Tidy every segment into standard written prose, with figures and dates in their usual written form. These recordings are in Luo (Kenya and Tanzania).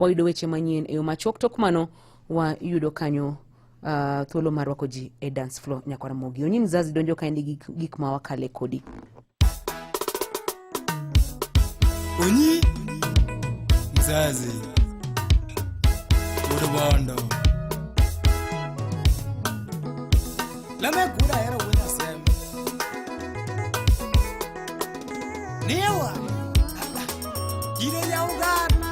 Wayudo weche manyien e yo machuok tok mano wayudo kanyo thuolo mar rwako ji e dance floor nyakwar Ramogi. Onyi mzazi donjo kaendi gi gik ma wakale kodi. Onyi mzazi wuod Bondo Lame kuda hero wuod Asem Niwa Kire ya Uganda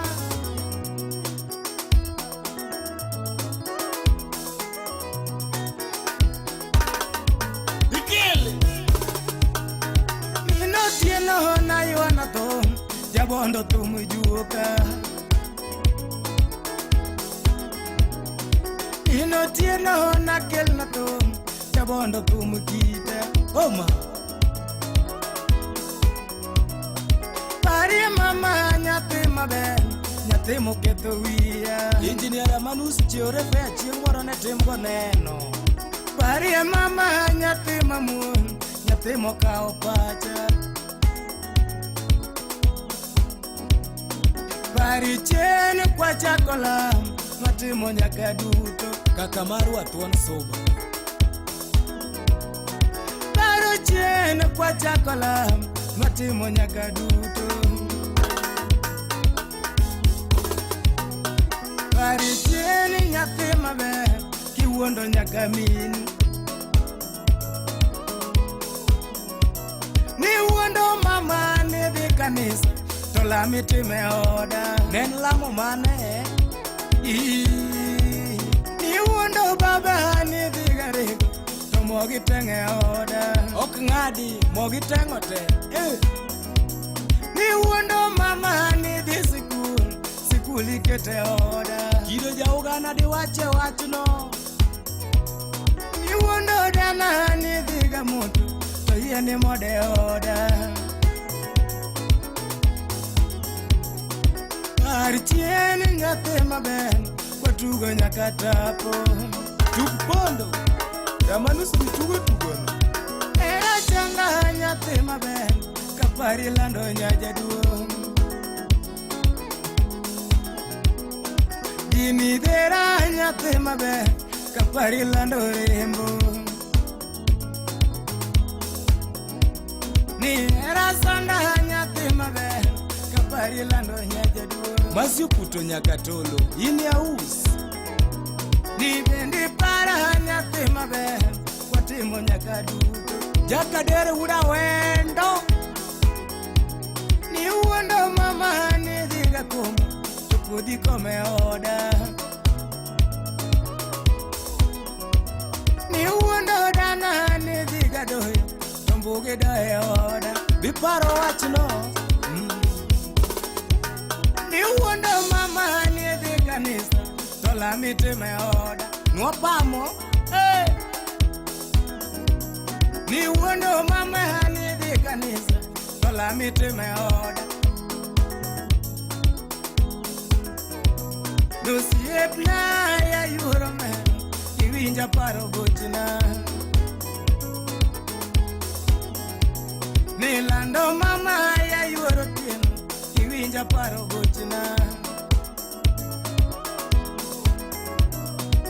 Ikele Minotieno na ywana to Jabondo tumujuka Inotieno na kelna to Jabondo tumukite Oma Parie mama nyathi maber nyathi moketho wiya Engineer Amanus chiwre fe chieng' moro ne tim go neno Parie mama nyathi mamuol nyathi mokawo pacha Pari chien kwachako lam matimo nyaka duto kaka marwa thuon suba Paro chien kwachako lam matimo nyaka duto Pari chien nyathi maber kiwuondo nyaka minu Niwuondo mama ni dhi kanisa to lam itime oda Ne en lamo mane? Ii, Niwuondo baba ni dhi garego to mogi teng'e oda Ok ng'adi mogi teng'o te eh. Niwuondo mama ni dhi sikul sikul ikete oda Kido jaugana diwache wachno Niwuondo dana ni dhi gamoto to yie ni mode oda Par chien nyathi maber watugo nyaka tapo Tug pondo Ramanus bi tugo tugono Era changa nyathi maber kapari lando nyajaduong' Gini dhera nyathi maber kapari lando rembo Ni era sanda nyathi maber kapari lando nyajaduong' Masi oputo nyaka tolo in aus Ni bendi para nyathi maber watimo nyaka duto Jakadere wuda wendo Ni wuondo mama ni dhi ga komo to puodhi kome oda Ni wuondo dana ni dhi ga doyo to mbugi doyo oda Biparo wachno Ni wuondo mama ni dhi kanisa to lami time oda Nwapamo eh. Ni wuondo mama ni dhi kanisa to lami time oda Osiepna ya yuoro mero iwinja paro gochna Nilando mama ya yuoro tieno iwinja paro gochna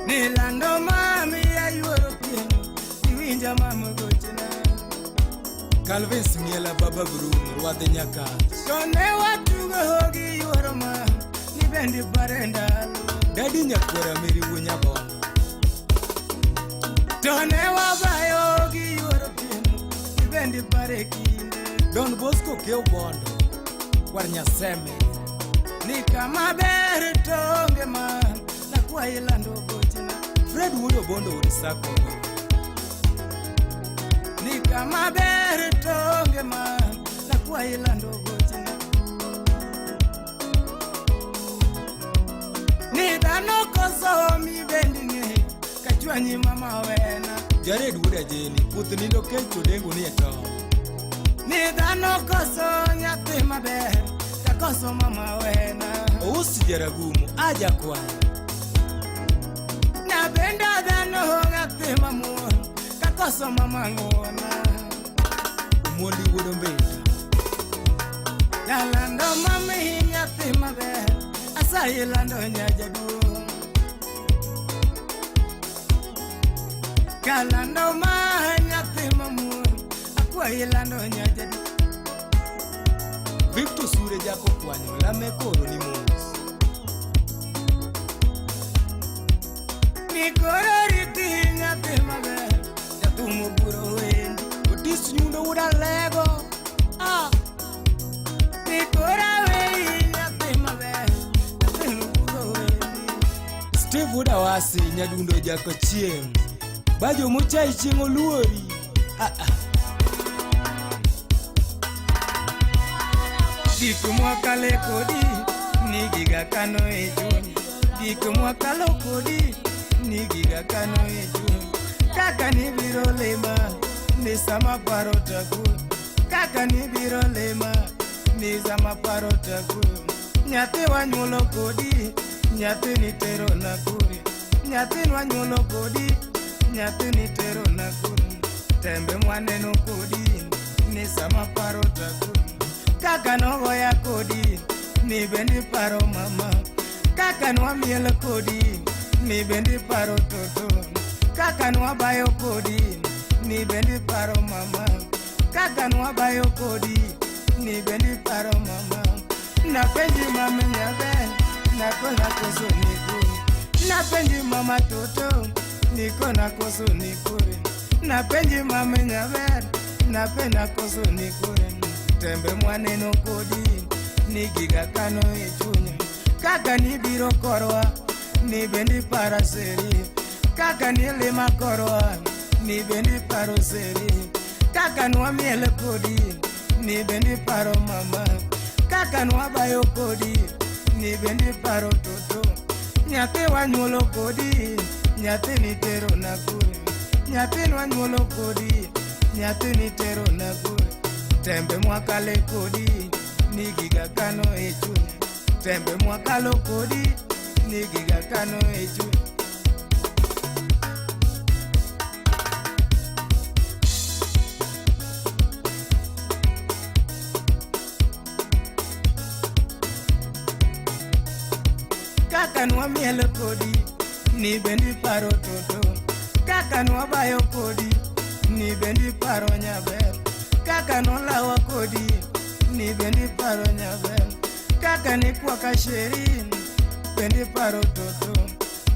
Nilando mami ya yuoro tieno iwinja mama gochna Calvin Smiela Baba Groom Rwadhi Nyakach To ne watugo gi yuoro ma ni bendi pare ndalo Dadi nyakwara Meri wuo Nyabondo To ne wabayo gi yuoro tieno ni bendi pare kinde Don Bosco Keo Bondo Kwar Nyaseme Ni kama ber to onge ma nakwayi lando gochna Fred wuod Obondo wuod Sakogo Ni kama ber to onge ma nakwayi lando gochna Ni dhano koso mi bendi ng'e kachwanyi mama wena Jared wuod Ajeni puoth nindo kech to dengo ni e tong' Ni dhano koso nyathi maber kakoso mama wena Ousi jaragumo aja kwayo Napenda dhano nyathi mamuol kakoso mama ng'uona Omondi wuod Ombeta Jalando mami nyathi maber Nyasaye lando nyajaduong' Kalando ma nyathi mamuol Akwayi lando nyajaduong' Victor Sure jako kwanyo lame koro ni mos Ni koro riti nyathi maber Jathum oburo wendi Otis nyundo wuod alego Ah Ni koro weyi nyathi maber Nyathi oburo wendi Steve wuod Awasi nyadundo jako chieng' Bajo mochai chieng' oluori ah, ah. Gik mwakale kodi ni giga kano e chuny Gik mwakalo kodi ni giga kano e chuny Kaka nibiro lima ni sama paro taku Kaka nibiro lima ni sama paro taku Nyathi wanyuolo kodi nyathi nitero Nakuru Nyathi nwanyuolo kodi nyathi nitero Nakuru Tembe mwaneno kodi ni sama paro taku Kaka nogoya kodi ni bende paro mama Kaka nwamiel kodi ni bende paro toto Kaka nwabayo kodi ni bende paro mama Kaka nwabayo kodi ni bende paro mama Napenji mama nyabe nako nakoso nikuri Napenji mama toto niko nakoso nikuri Napenji mama nyabe nape nakoso nikuri Tembe mwaneno kodi ni giga kano e chunya Kaka nibiro korwa ni bendi para seri Kaka nilima korwa ni bendi paro seri Kaka nwamiel kodi ni bendi paro mama Kaka nwabayo kodi ni bendi paro toto Nyathi wanyuolo kodi nyathi nitero Nakuru Nyathi nwanyuolo kodi nyathi nitero Nakuru Tembe mwakale kodi ni giga kano e chunya Tembe mwakalo kodi ni giga kano e chunya Kaka nwamiel kodi ni bendi paro toto Kaka nwabayo kodi ni bendi paro nyaber Kaka nolawa kodi ni bendi paro nyaber Kaka nikwaka sheri bendi paro toto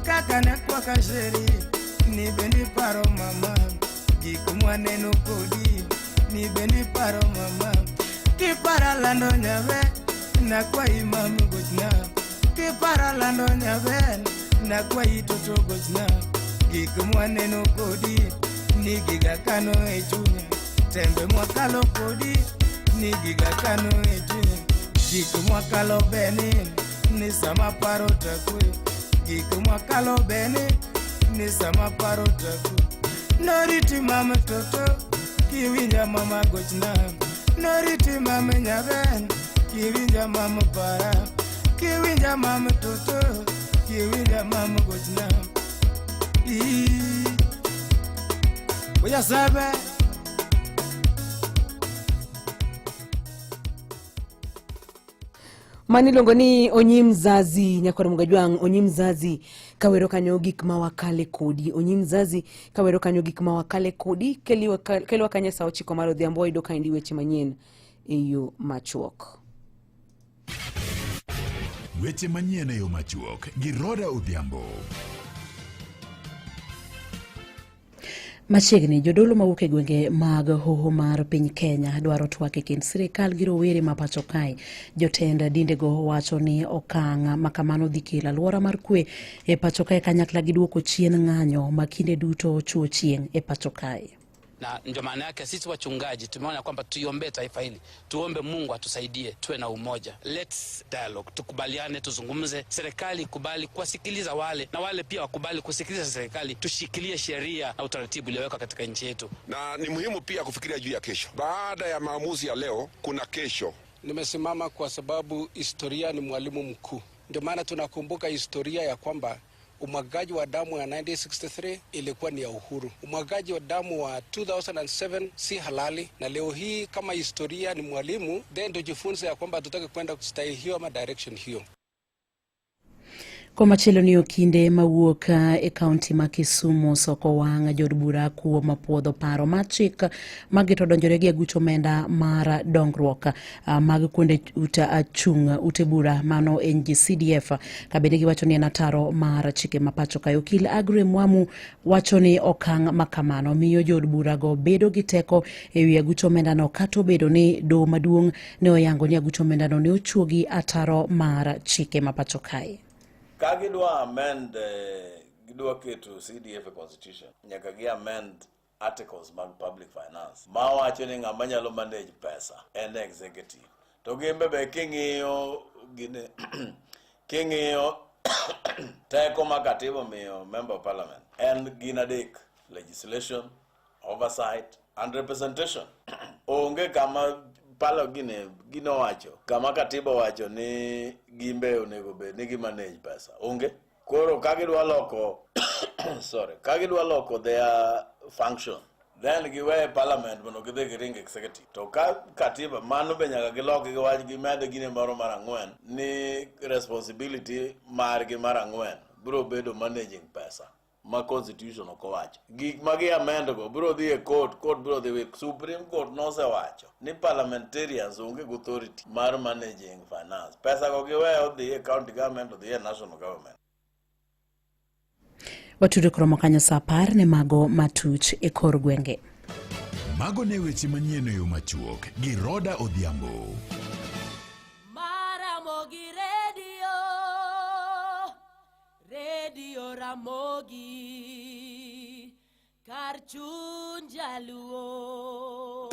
Kaka nekwaka sheri ni bendi paro mama Gik mwaneno kodi ni bendi paro mama Kipara lando nyaber nakwayi mam gochna Kipara lando nyaber nakwayi toto gochna Gik mwaneno kodi ni giga kano e chunya Tembe mwakalo kodi ni giga kano e chunya Gik mwakalo beni ni sama paro takuyo Gik mwakalo beni ni sama paro takuyo Noriti mama toto kiwinja mama gochna Noriti mama nyaben kiwinja mama para Kiwinja mama toto kiwinja mama gochna Ii Oya sabe Mani iluongo ni Onyim Mzazi nyakwar Mugajwang' Onyim Mzazi kawero kanyo gik ma wakale kodi Onyim Mzazi kawero kanyo gik ma wakale kodi keliwa kanyo sa 9 mar odhiambo wayudo kaendi weche manyien e yo machuok. Weche manyien e yo machuok gi Roda Odhiambo. Machiegni, jodolo mawuok e gwenge mag hoho mar piny Kenya dwaro twak e kind sirikal gi rowere ma pacho kae. Jotend dindego wacho ni okang' ma kamano dhi kelo alwora mar kwe e pacho kae kanyakla gi duoko chien ng'anyo ma kinde duto chuo chieng' e pacho kae. Na ndio maana yake sisi wachungaji tumeona kwamba tuiombee taifa hili, tuombe Mungu atusaidie tuwe na umoja. Let's dialogue, tukubaliane, tuzungumze, serikali ikubali kuwasikiliza wale na wale pia wakubali kusikiliza serikali, tushikilie sheria na utaratibu uliowekwa katika nchi yetu. Na ni muhimu pia kufikiria juu ya kesho. Baada ya maamuzi ya leo kuna kesho. Nimesimama kwa sababu historia ni mwalimu mkuu. Ndio maana tunakumbuka historia ya kwamba umwagaji wa damu ya 1963 ilikuwa ni ya uhuru. Umwagaji wa damu wa 2007 si halali, na leo hii kama historia ni mwalimu, then tujifunze ya kwamba tutaki kwenda style hiyo ama direction hiyo. Komachielo ni okinde mawuok e kaunti ma Kisumu soko wang' jood bura kuom puodho paro mar chik mageto donjore gi aguch omenda mar dongruok mag kuonde chung' ute bura mano NGCDF kabende giwacho ni en ataro mar chike ma pacho kae. Okil Aggrey Mwamu wacho ni okang' ma kamano miyo jood burago bedo gi teko e wi aguch omendano kata obedo ni doho maduong' ne oyango ni aguch omendano ne ochuogi ataro mar chike ma pacho kae. Ka gidwa amend, gidwa keto CDF e constitution, nyaka gi amend articles mag public finance mawacho ni ng'ama nyalo manage pesa en executive. To gin be king'iyo gine king'iyo teko ma katiba omiyo member of parliament en gin adek: legislation, oversight and representation. Onge kama palo gine ginowacho kama katiba owacho ni gimbe onego bed ni gi manage pesa onge. Koro ka gidwa loko sorry, ka gidwa loko their function, then giwe parliament mondo gidhi giring executive. To ka katiba mano be nyaka gilok giwach gimed gine moro mar ang'wen ni responsibility margi mar ang'wen biro bedo managing pesa ma constitution ok owacho. Gik ma gi amend go biro dhi e court, court biro dhi wi Supreme Court nosewacho ni parliamentarians onge gi authority mar managing finance. Pesa go giwe odhi e county government, odhi e national government. Watudo koromo kanyo saa 10 ne mago matuch e kor gwenge. Mago ne weche manyien e yo machuok gi Roda Odhiambo. Maramogi Radio, Radio Ramogi, kar chuny jaluo.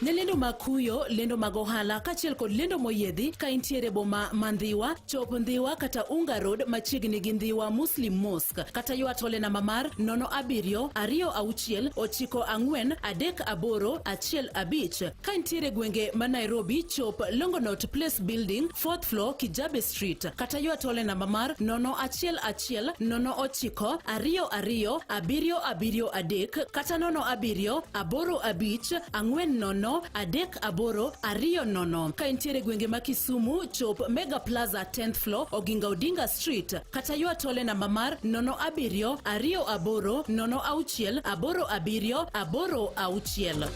Ne lendo mag kuyo, lendo mag ohala kaachiel kod lendo moyiedhi ka intiere boma ma Ndhiwa, chop Ndhiwa kata Unga Road machiegni gi Ndhiwa Muslim Mosque kata ywa tole namba mar 07 26 94 38 15. Ka intiere gwenge ma Nairobi, chop Longonot Place Building, 4th floor, Kijabe Street kata ywa tole namba mar 011 09 22 773 kata 07 85 40 38 20. Ka intiere gwenge ma Kisumu, chop Mega Plaza 10th floor, Oginga Odinga Street kata ywa tole namba mar 07 28 06 87 86.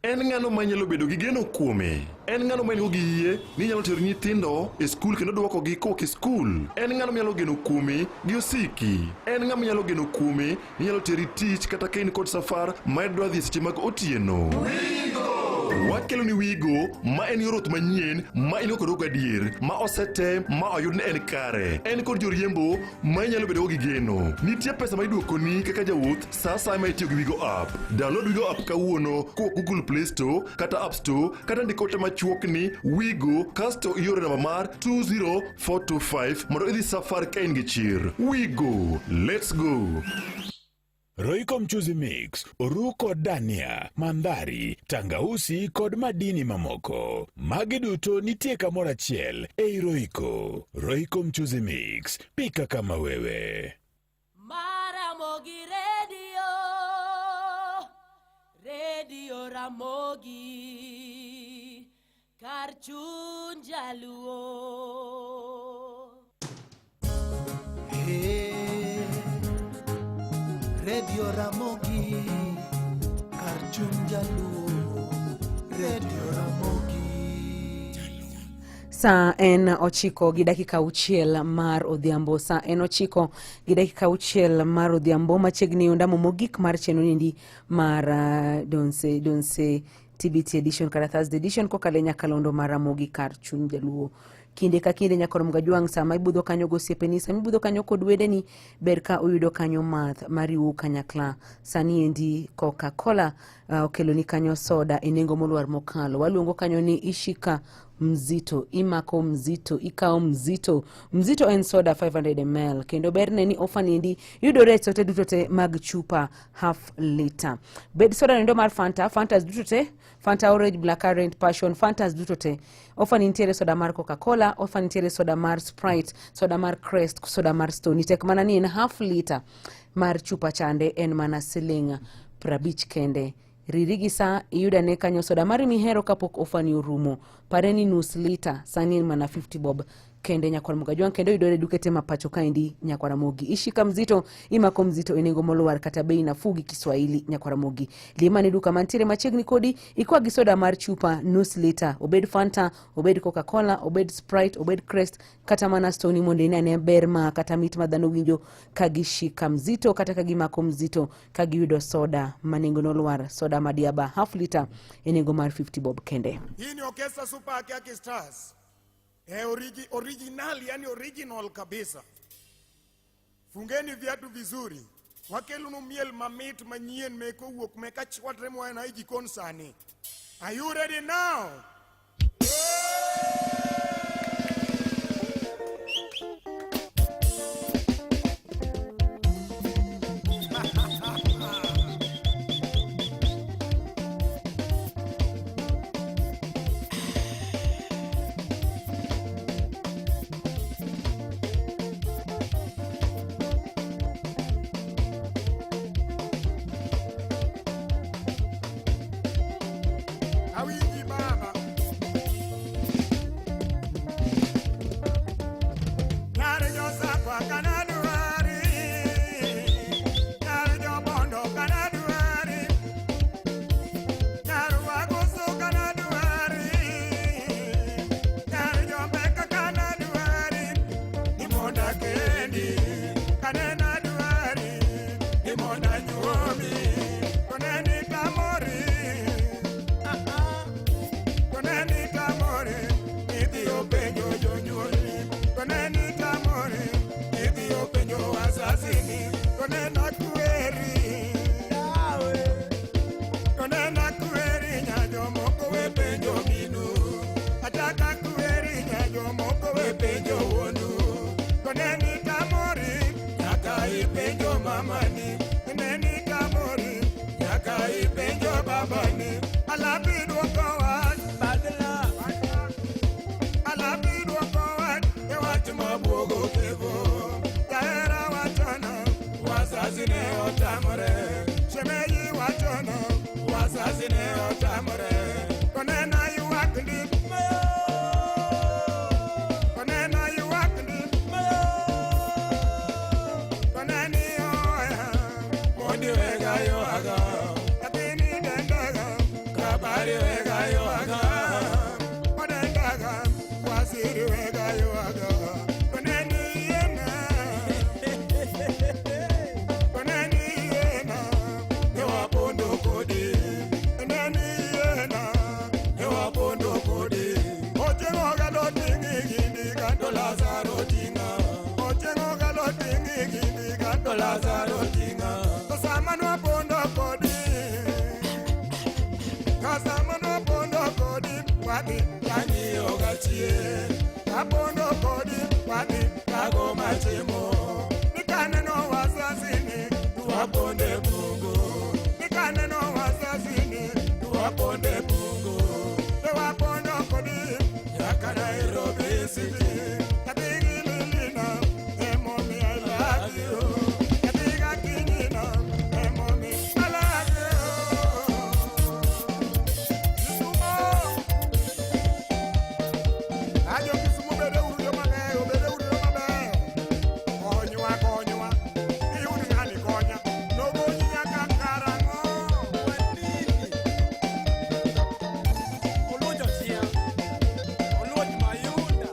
En ng'ano manyalo bedo gi geno kuome? En ng'ano ma gi yie ni nyalo tero nyithindo e skul kendo dwokogi kowuok e skul? En ng'ano manyalo geno kuome gi osiki? En ng'ama nyalo geno kuome ni nyalo teri tich kata ka in kod safar ma idwa dhi e seche mag otieno? Wakelo ni Wigo ma en yor wuoth manyien ma in go kod gadier ma osetem ma oyud ni en kare. En kod joriembo ma inyalo bedo gi geno. Nitie pesa ma iduokoni kaka jawuoth sa asaya ma itiyo gi Wigo app. Download Wigo app kawuono kowuok Google Play Store kata App Store kata ndik ote machuok ni Wigo kasto ioro namba mar 20425 mondo idhi safar ka in gi chir. Wigo, let's go. Royco Mchuzi Mix, oru kod dania, mandhari, tangausi kod madini mamoko. Magi duto nitie kamoro achiel ei Royco. Royco Mchuzi Mix, pika kama wewe. Maramogi Radio, Radio Ramogi, kar chuny jaluo. Hey, Radio Ramogi, kar chuny jaluo. Radio Ramogi. Sa en 9:06 mar odhiambo. Sa en 9:06 mar odhiambo machiegni ondamo mogik mar chenro niendi mar Donse Donse TBT edition kata Thursday edition kokalo e nyakalondo mar Ramogi kar chuny jaluo. Kinde ka kinde nyaka rom gajwang' sama ibudho kanyo gosiepeni, sama ibudho kanyo kod wedeni, ber ka uyudo kanyo math mariwu kanyakla. Sani endi Coca-Cola okeloni kanyo soda e nengo molwar mokalo. Waluongo kanyo ni Ishika Mzito, imako mzito, ikawo mzito. Mzito en soda 500 ml kendo berne ni ofa niendi yudore e sote duto te mag chupa half liter. Bed soda nendo mar Fanta, Fantas duto te, Fanta Orange, Blackcurrant, Passion, Fantas duto te. Ofa nitiere soda mar Coca-Cola, ofa nitiere soda mar Sprite, soda mar Crest, soda mar Stony. Tek mana ni en half liter mar chupa chande en mana siling 50 kende. Riri gi sa iyud ane kanyo soda mari mihero kapok ofani orumo. Pare ni nus lita sani en mana 50 bob. kende nyakwar Mugajwang' kendo yudore e duke te ma pacho kaendi nyakwar Ramogi. Ishika mzito imako mzito e nengo molwar kata bei nafuu gi Kiswahili nyakwar Ramogi. Limane duka mantiere machiegni kodi ikwa gi soda mar chupa nus lita, obed Fanta, obed Coca-Cola, obed Sprite, obed Crest kata mana Stony mondo ine ane ber ma kata mit ma dhano winjo ka gishika mzito kata ka gimako mzito ka giyudo soda ma nengone olwar, soda ma diaba half liter e nengo mar 50 bob kende. Hii ni Orchestra Super Akiaki Stars. Original, yani original kabisa. Fungeni viatu vizuri. Wakelunu miel mamit manyien meko wuok meka chwatre moa e jikon sani. Are you ready now? Awinji baba. Nyar Josakwa kanadwari. Nyar Jobondo kanadwari. Nyar Wagusu kanadwari. Nyar Jobeka kanadwari. Imonda kendi kanena dwari. Imonda nyuomi koneni tamori. Koneni tamori. Idhi openjo jonyuolni. Koneni tamori. Idhi openjo wazazini. Konena kweri. Konena kweri nya jomoko we penjo minu. Achaka kweri nya jomoko we penjo wuonu. Koneni tamori. Nyaka ipenjo mamani. Koneni tamori. Nyaka ipenjo babani. Alabi duoko wach. Badla. Alabi duoko wach. E wach mabuogo kevo. Jahera wachona. Wazazi ne otamore. Shemeji wachona. Wazazi ne otamore. Konena ywak ndi. Konena ywak ndi. Koneni oya. Mondi wega ywaga. Nyathini dendaga. Kabari wega ywaga. Odendaga. Waziri wega ywaga. Koneni yena. Koneni yena. Ne wapondo kodi. Koneni yena. Ne wapondo kodi. Ochieng'o galo ting'i gindi kato Lazaro ting'a. Ochieng'o galo ting'i gindi kato Lazaro ting'a. To sama nwapondo kodi. To sama nwapondo kodi. Wadhi wang'iyo gachien. Kapondo kodi wadhi kago machiemo. Nikaneno wazazini tuwaponde bungu. Nikaneno wazazini tuwaponde bungu. To wapondo kodi nyaka Nairobi City. Nyathigi lilina emomiyo I love you. Nyathiga kinyina emomiyo I love you. Kisumo. Ajo Kisumo bede uru joma beyo, bede uru joma beyo. Konywa, konywa. Iyud ng'ani konya. Nogonyi nyaka karang'o? Oluoch Osia, Oluoch Mayunda.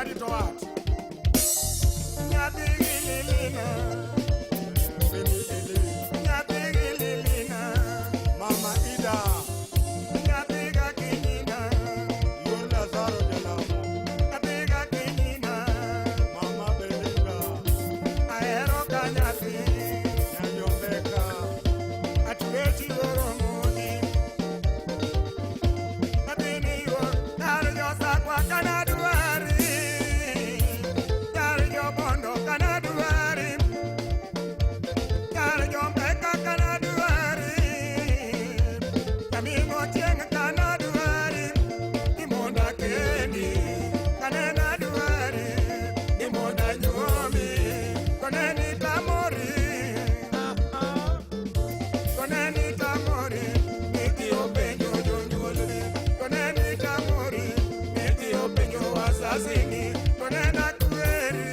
Jarito wat. Nyathi gi lilina. Nyathi gi lilina. Mama Ida. Nyathi ga kinyina. Yor Lazaro Jalamo. Nyathi ga kinyina. Mama Belinda. Ahero ka nyathi. Nyanyombeka. Atwechi oromoni. Nyathini yor kar josakwa kanadwari. Kar jobondo kanadwari. Kar jombeka kanadwari. Kaming'o chieng' kanadwari. Ni mondo akendi. Kanena dwari. Ni mondo anyuomi. Koneni tamori. Koneni tamori. Nidhi openjo jonyuolni. Koneni tamori. Nidhi openjo wazazini. Konena kweri.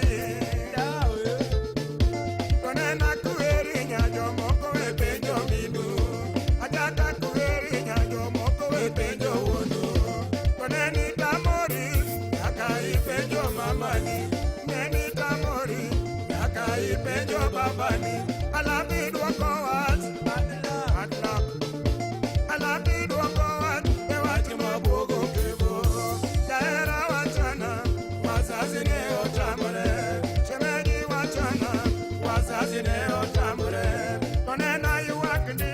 Konena kweri nya jomoko we penjo minu. Achaka kweri nya jomoko we penjo wuonu. Koneni tamori. Nyaka ipenjo mamani. Neni tamori. Nyaka ipenjo babani. Alabi dwoko wach. Bad luck. Alabi dwoko wach. E wach mabuogo kebo. Jahera wachana. Wazazi ne otamore. Shemeji wachana. Wazazi ne otamore. Konena ywak ni.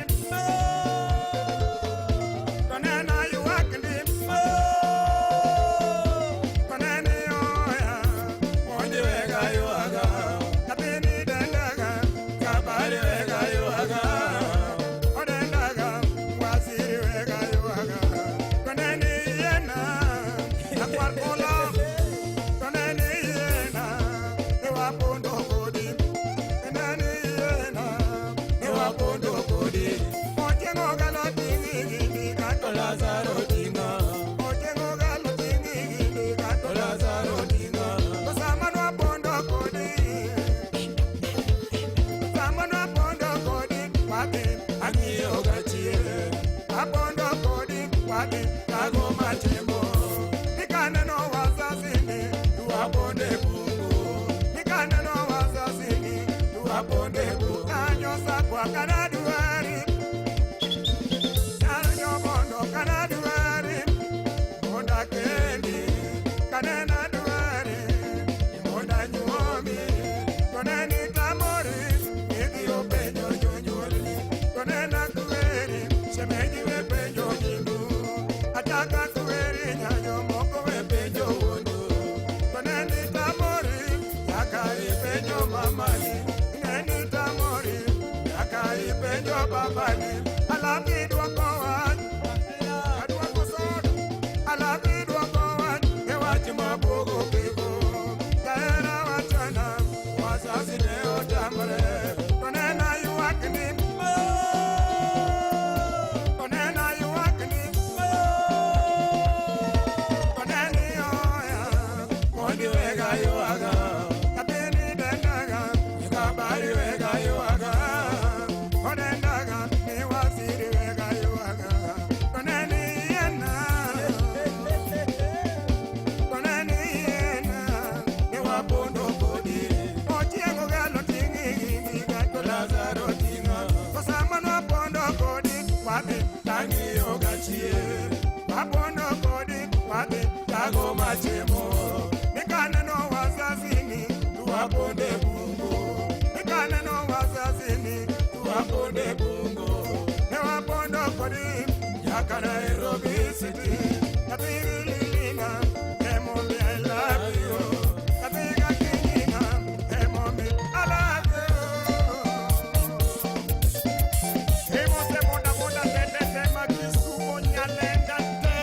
Konena ywak ni. Koneni oya. Mondi wega ywaga. Nyathini dendaga. Kabari wega ywaga. Odendaga. Waziri wega ywaga. Koneni yena. Akwar kola. Koneni yena. Ne wapondo kodi. Koneni yena. Ne wapondo kodi. Otieng'o galo ting'i gini kato Lazaro ting'o. Otieng'o galo ting'i gini kato Lazaro ting'o. To sama nwapondo kodi. Sama nwapondo kodi, wadhi ang'iyo gachien. Apondo kodi, wadhi kago machiemo. Nikaneno wazazini, tuwaponde bungu. Nikaneno wazazini, tuwaponde bungu. Kanyo sakwa kanadwari. Kanyo bondo kanadwari. Mondo akendi, kanena dwari. Mondo anyuomi, koneni tamori. Idhi openjo jonyuolni, konena kweri. Shemeji we penjo nyindu. Achaka kweri nyanyo moko we penjo wuonu. Koneni tamori, nyaka ipenjo mamani. Neni tamori, nyaka ipenjo babani. Alabi dwoko wach, adwoko sodo. Alabi dwoko wach, e wach mabuogo kebo. Jahera wachana, wazazi ne otamore. Konena ywak ni, konena ywak ni, koneni oya, mondi wega ywaga. Nyathini dendaga, kabari wega ywaga. Odendaga, ni waziri wega ywaga. Koneni yena, koneni yena, ni wapondo kodi. Otieng'o galo ting'i gini kato Lazaro ting'o. To sama nwapondo kodi, wadhi tang'iyo gachien. Wapondo kodi, wadhi tago machiemo. Nikaneno wazazini, tuwaponde bungu. Nikaneno wazazini, tuwaponde bungu. Ne wapondo kodi, nyaka Nairobi City. Nyathi lilina, emomiyo I love you. Nyathi ga kinyina, emomiyo I love you. Emose boda boda te te te ma Kisumu nyalenda te.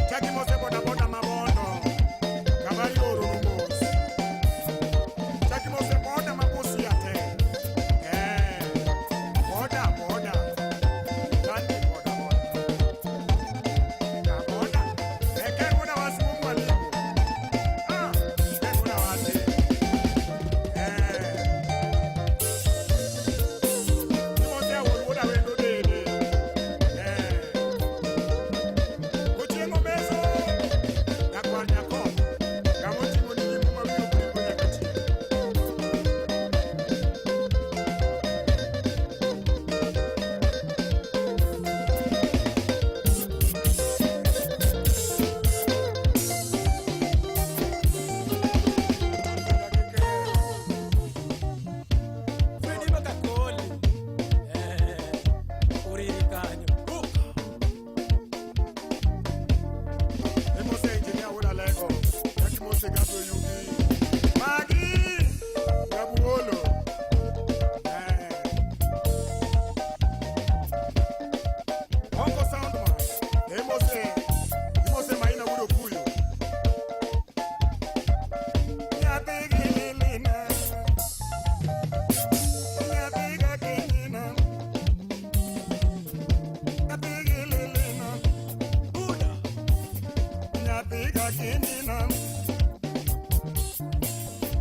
Chaki mose boda boda mabondo. Kabari oro mos. Chaki mose boda mabusia te. Eh. Boda boda. Chandi boda boda. Ya boda. Imose Gabriel Yugi. Magi Gabuolo. Eh. Onko Soundman. Imose Imose Maina Wudo Kuyo. Nyathi gi lilina. Nyathi ga kinyina. Nyathi gi lilina. Buda. Nyathi ga kinyina.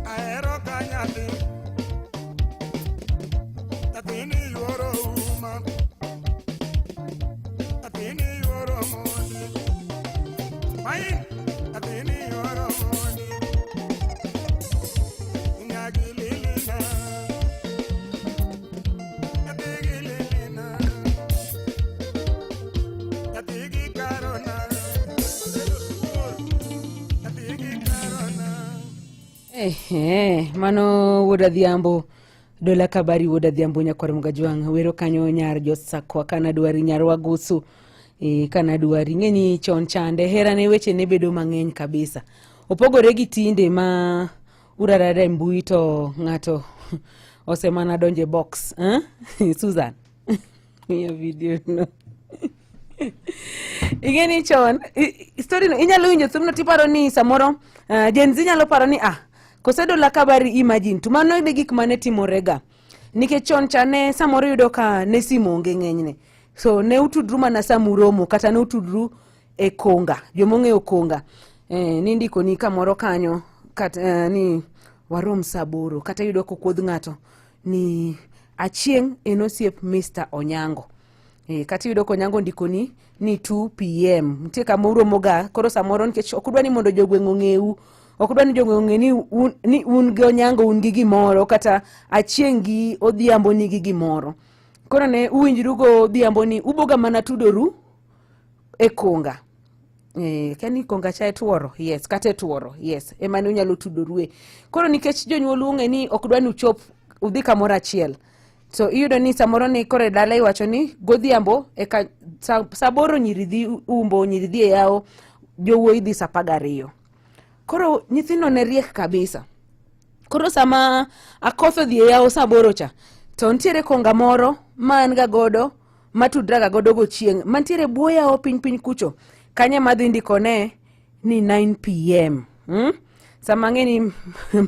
Ahero ka nyathi. Nyathini yuoro uma. Nyathini yuoro mondi. Main. Nyathini yuoro mondi. Nyagi lilina. Nyathi gi lilina. Nyathi gi karona. Nyathi gi karona. Ehe, mano wuod Adhiambo Dola Kabari wuod Adhiambo nyakwar Mugajwang' wero kanyo nyar Josakwa kanadwari nyar Wagusu e, kanadwari ng'e ni chon chande hera ne weche ne bedo mang'eny kabisa opogore gi tinde ma urarara e mbui to ng'ato osemana donje box eh? Susan miya video no ing'e ni chon story no inyalo winjo thumno tiparo ni samoro Gen Z nyalo paro ni ah kose Dola Kabari imagine to mano ne gik mane timorega nikech chon cha ne samoro yudo ka ne simu onge ng'enyne so ne utudru mana samuromo kata ne utudru e konga jomong'eyo konga eh, nindiko ni kamoro kanyo kata, eh, ni warom saa aboro kata yudo kokuodh ng'ato ni Achieng' en osiep Mr. Onyango Eh, kata iyudo konyango ndikoni ni 2 pm nitie kama uromoga koro samoro nikech ok udwa ni mondo jogweng' ong'eu ok udwa ni jogweng' ong'e ni un, ni un gi onyango un gi gimoro kata achieng' gi odhiambo nigi gimoro koro ne uwinjru go odhiambo ni uboga mana tudoru e konga Eh, kia ni konga cha e tuoro yes kata e tuoro yes ema ne unyalo tudorue koro nikech jonyuol ung'e ni ok dwa ni uchop udhi kamoro achiel so iyudo ni samoro ni koro e dala iwacho ni godhiambo eka sa sa aboro nyiri dhi umbo nyiri dhi e yawo jowuoyi dhi sa apar gariyo koro nyithindo ne riek kabisa koro sama akoth odhi e yawo sa aboro cha to nitiere konga moro ma an ga godo matudraga godo gochieng' mantiere bwo yawo piny piny kucho kanye madhi ndikone ni 9 pm hmm? sama ang'e ni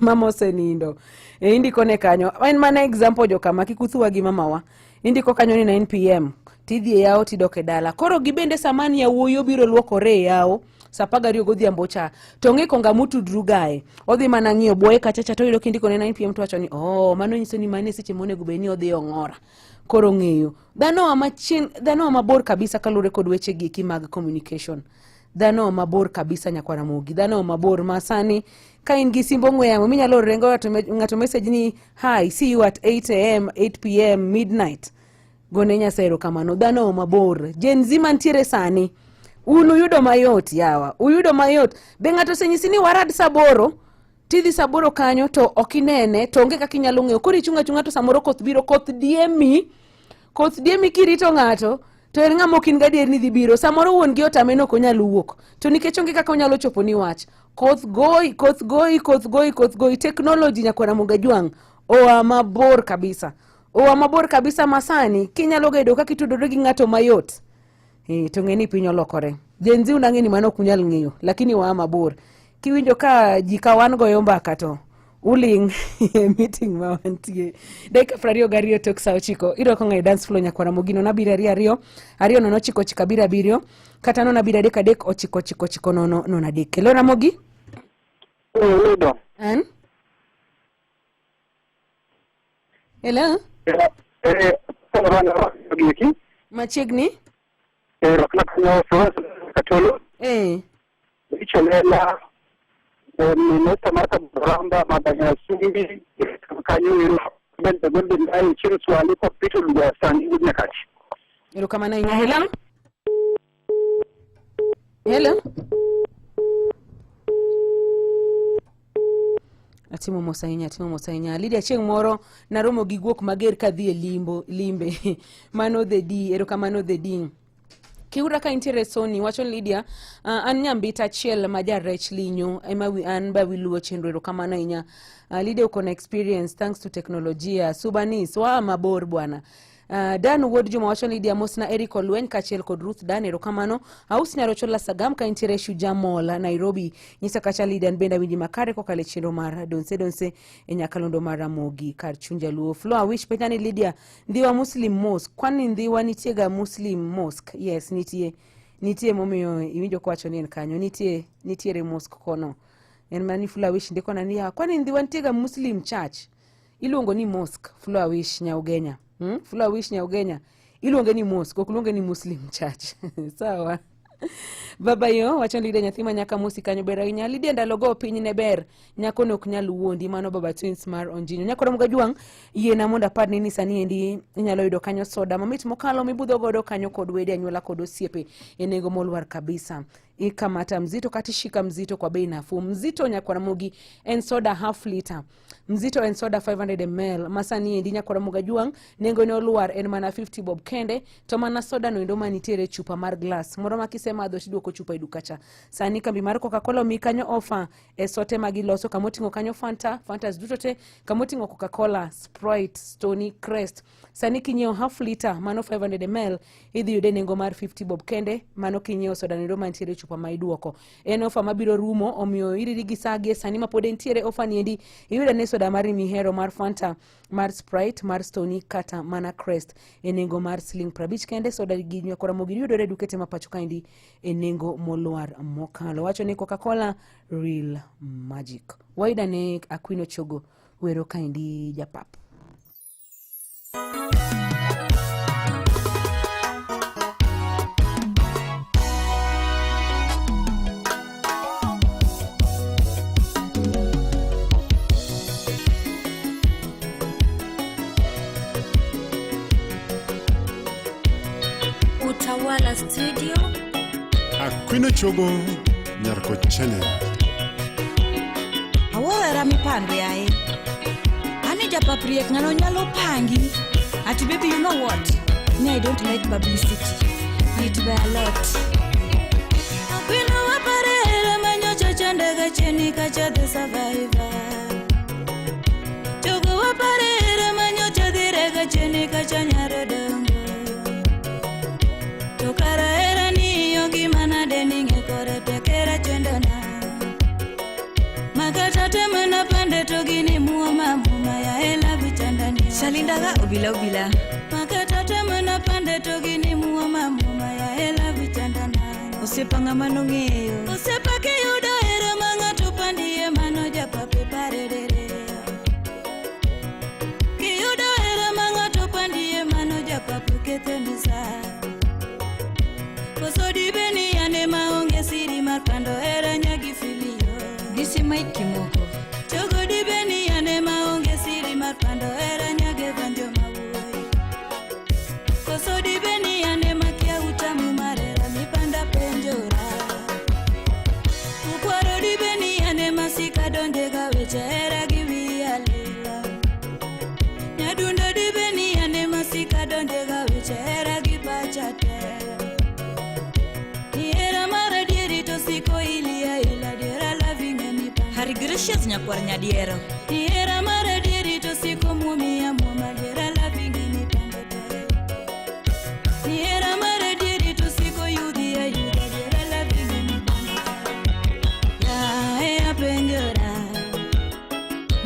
mama osenindo e, indikone kanyo en mana example jokama kik uthuwa gi mamawa indiko kanyo ni 9 pm tidhi e yawo tidok e dala koro gibende sama ni yawuoyi obiro luokore e yawo sa apar gariyo godhiambo cha to ong'e konga mutudru gae odhi mana ng'iyo bwoye kacha cha toyudo kindikone 9 pm to wacho ni oh mano nyiso ni mano e seche monego bed ni odhi ong'ora koro ng'eyo dhano wa machien dhano wa mabor kabisa kaluwore kod weche gi eki mag communication dhano wa mabor kabisa nyakwa Ramogi dhano wa mabor ma sani ka in gi simb ong'we yamo minyalo oro ne ng'ato message ni hi see you at 8 am 8 pm midnight gone Nyasaye erokamano dhano wa mabor Gen Z mantiere sani un uyudo mayot yawa uyudo mayot be ng'ato osenyisi ni warad saa aboro tidhi saa aboro kanyo to ok inene to onge kaka inyalo ng'eyo koro ichung' achung'a to samoro koth biro koth diemi koth diemi kirito ng'ato to en ng'ama ok in gadier ni dhi biro samoro wuon gi otame ni ok onyal wuok to nikech onge kaka onyalo chopo ni wach koth goyi koth goyi koth goyi koth goyi teknoloji nyakwara Mugajwang' oa mabor kabisa oa mabor kabisa masani kinyalo gedo kaka itudori gi ng'ato mayot Eh, to ng'e ni piny olokore Gen Z unang'e ni mano ok unyal ng'eyo lakini waa mabor kiwinjo ka ji ka wan goyo mbaka to uling' e meeting ma wantie dakika 22 tok sa ochiko irwako ng'eyo dance floor nyakwara mogino nabiriyo ariyo ariyo ariyo nono ochiko ochiko abiriyo abiriyo kata nono abiriyo adek adek ochiko ochiko ochiko nono nono adek hello Ramogi Hello. an hello Eh, machiegni rwakna kanyo Florence Katolo eh Icholela Minista Martha Baramba Mabanya Sumbi kanyo ero Ben the Golden Eye Chiro Swali kwa Peter Lugwa Sani Nyakach. Erokamano ahinya. Hello? Hello? Atimo mos ahinya, atimo mos ahinya. Lydia, chieng' moro naromo gi guok mager kadhi e limbo, limbe. Mano the D, erokamano the D. Kiura ka intiere Sony wacho ni Lydia, an nyambita achiel ma jarech linyo ema an ba wiluwo chenro erokamano ahinya. Lydia uko na experience thanks to teknolojia. Subanis waa mabor bwana. Dan Wuod Juma wacho ni Lydia mosna Eric Olweny kaachiel kod Ruth Dan erokamano. Aus Nyarochola Sagam ka intiere Shujaa Mall Nairobi. Nyisa kacha Lydia an bende awinji makare kokalo e chenro mar Donse Donse e nyakalondo mar Ramogi kar chuny Jaluo. Flo Awish penja ni Lydia Ndhiwa Muslim Mosque, kwani Ndhiwa nitie ga Muslim Mosque? Yes, nitie. Nitie momiyo iwinjo kowacho ni en kanyo. Nitie, nitiere mosque kono. En mana ni Flo Awish ndiko na niya, kwani Ndhiwa nitie ga Muslim Church? Iluongo ni mosque, Flo Awish Nyaugenya. Flo Awish Nyaugenya. Iluonge ni mosque, ok luonge ni Muslim Church. Sawa. Baba yo wacho ni Lydia nyathi ma nyaka mosi kanyo ber ahinya. Lydia ndalo go piny ne ber. Nyako ne ok nyal wuondi mano baba twins mar Onjinyo. Nyako Ramogi Ajwang' yiena mondo aparni ni sani endi inyalo yudo kanyo soda mamit mokalo mibudho godo kanyo kod wede anyuola kod osiepe e nengo molwar kabisa. Ikamata mzito kata ishika mzito kwa bei nafuu. Mzito Nyakwar Ramogi en soda half liter. Mzito en soda 500 ml. Masani endi Nyakwar Ramogi Ajwang' nengo ne olwar en mana 50 bob kende to mana soda no endo manitiere chupa mar glass. Moro ma kisemadho tiduoko chupa e duka cha. Sani kambi mar Coca-Cola omi kanyo offer e sote ma giloso kamoting'o kanyo Fanta, Fantas duto te, kamoting'o Coca-Cola, Sprite, Stony, Crest. Sani kinyiewo half liter mano 500 ml idhi yude nengo mar 50 bob kende mano kinyiewo soda no endo mantiere e chupa ma iduoko. En ofa mabiro rumo omiyo iriri gi saa gie sani ma pod entiere ofa ni endi iyudo ane soda mari mihero mar Fanta, mar Sprite, mar Stony kata mana Crest e nengo mar siling 50 kende. Soda gi Nyakwar Ramogi yudore e dukete ma pacho kaendi e nengo molwar mokalo. Wacho ni Coca-Cola real magic. Waida ne Aquino Chogo wero kaendi japap. Utawala Studio. Aquino Chogo Nyarko Channel. Awuoro mipando yaye. Ani japap riek ng'ano nyalo pangi. Ati baby you know what? Me I don't like publicity. It by a lot. Aquino waparera manyocha chandega cheni kacha the survivor. Chogo waparera manyocha direga cheni kacha nyarodongo. To kara era ni yogi manade ninge kore tekera chendona. Makata temana pande to gini muoma muma ya ela vichandani. Shalindaga obila obila. Makata temana pande to gini muoma muma ya ela vichandana. Osiepa ng'ama nong'eyo. Osiepa kiyudo hera ma ng'ato pandie mano japape paredere. Kiyudo hera ma ng'ato pandie mano japape ketho sa. Koso dibe ni ane maonge siri mar pando hera nyagi filio. Disi Mike Kimoko. Chogo dibe ni ane maonge siri mar pando hera nyage banjo mawuoyi. Koso dibe ni ane makia utamu mar hera mipanda penjora. Ukwaro dibe ni ane masika donje ga weche hera gi wiya lila. Nyadundo dibe ni ane masika donje ga weche hera gi pacha te. Ni hera mar adieri to siko ilia ila diera laving'e ni panda. Hari Gracious nyakwar nyadiero. Ni hera mar adieri to siko muomi amuoma diera laving'e ni pando te. Ni hera mar adieri to siko yudhi ayudha diera laving'e ni pando te. Yae apenjora.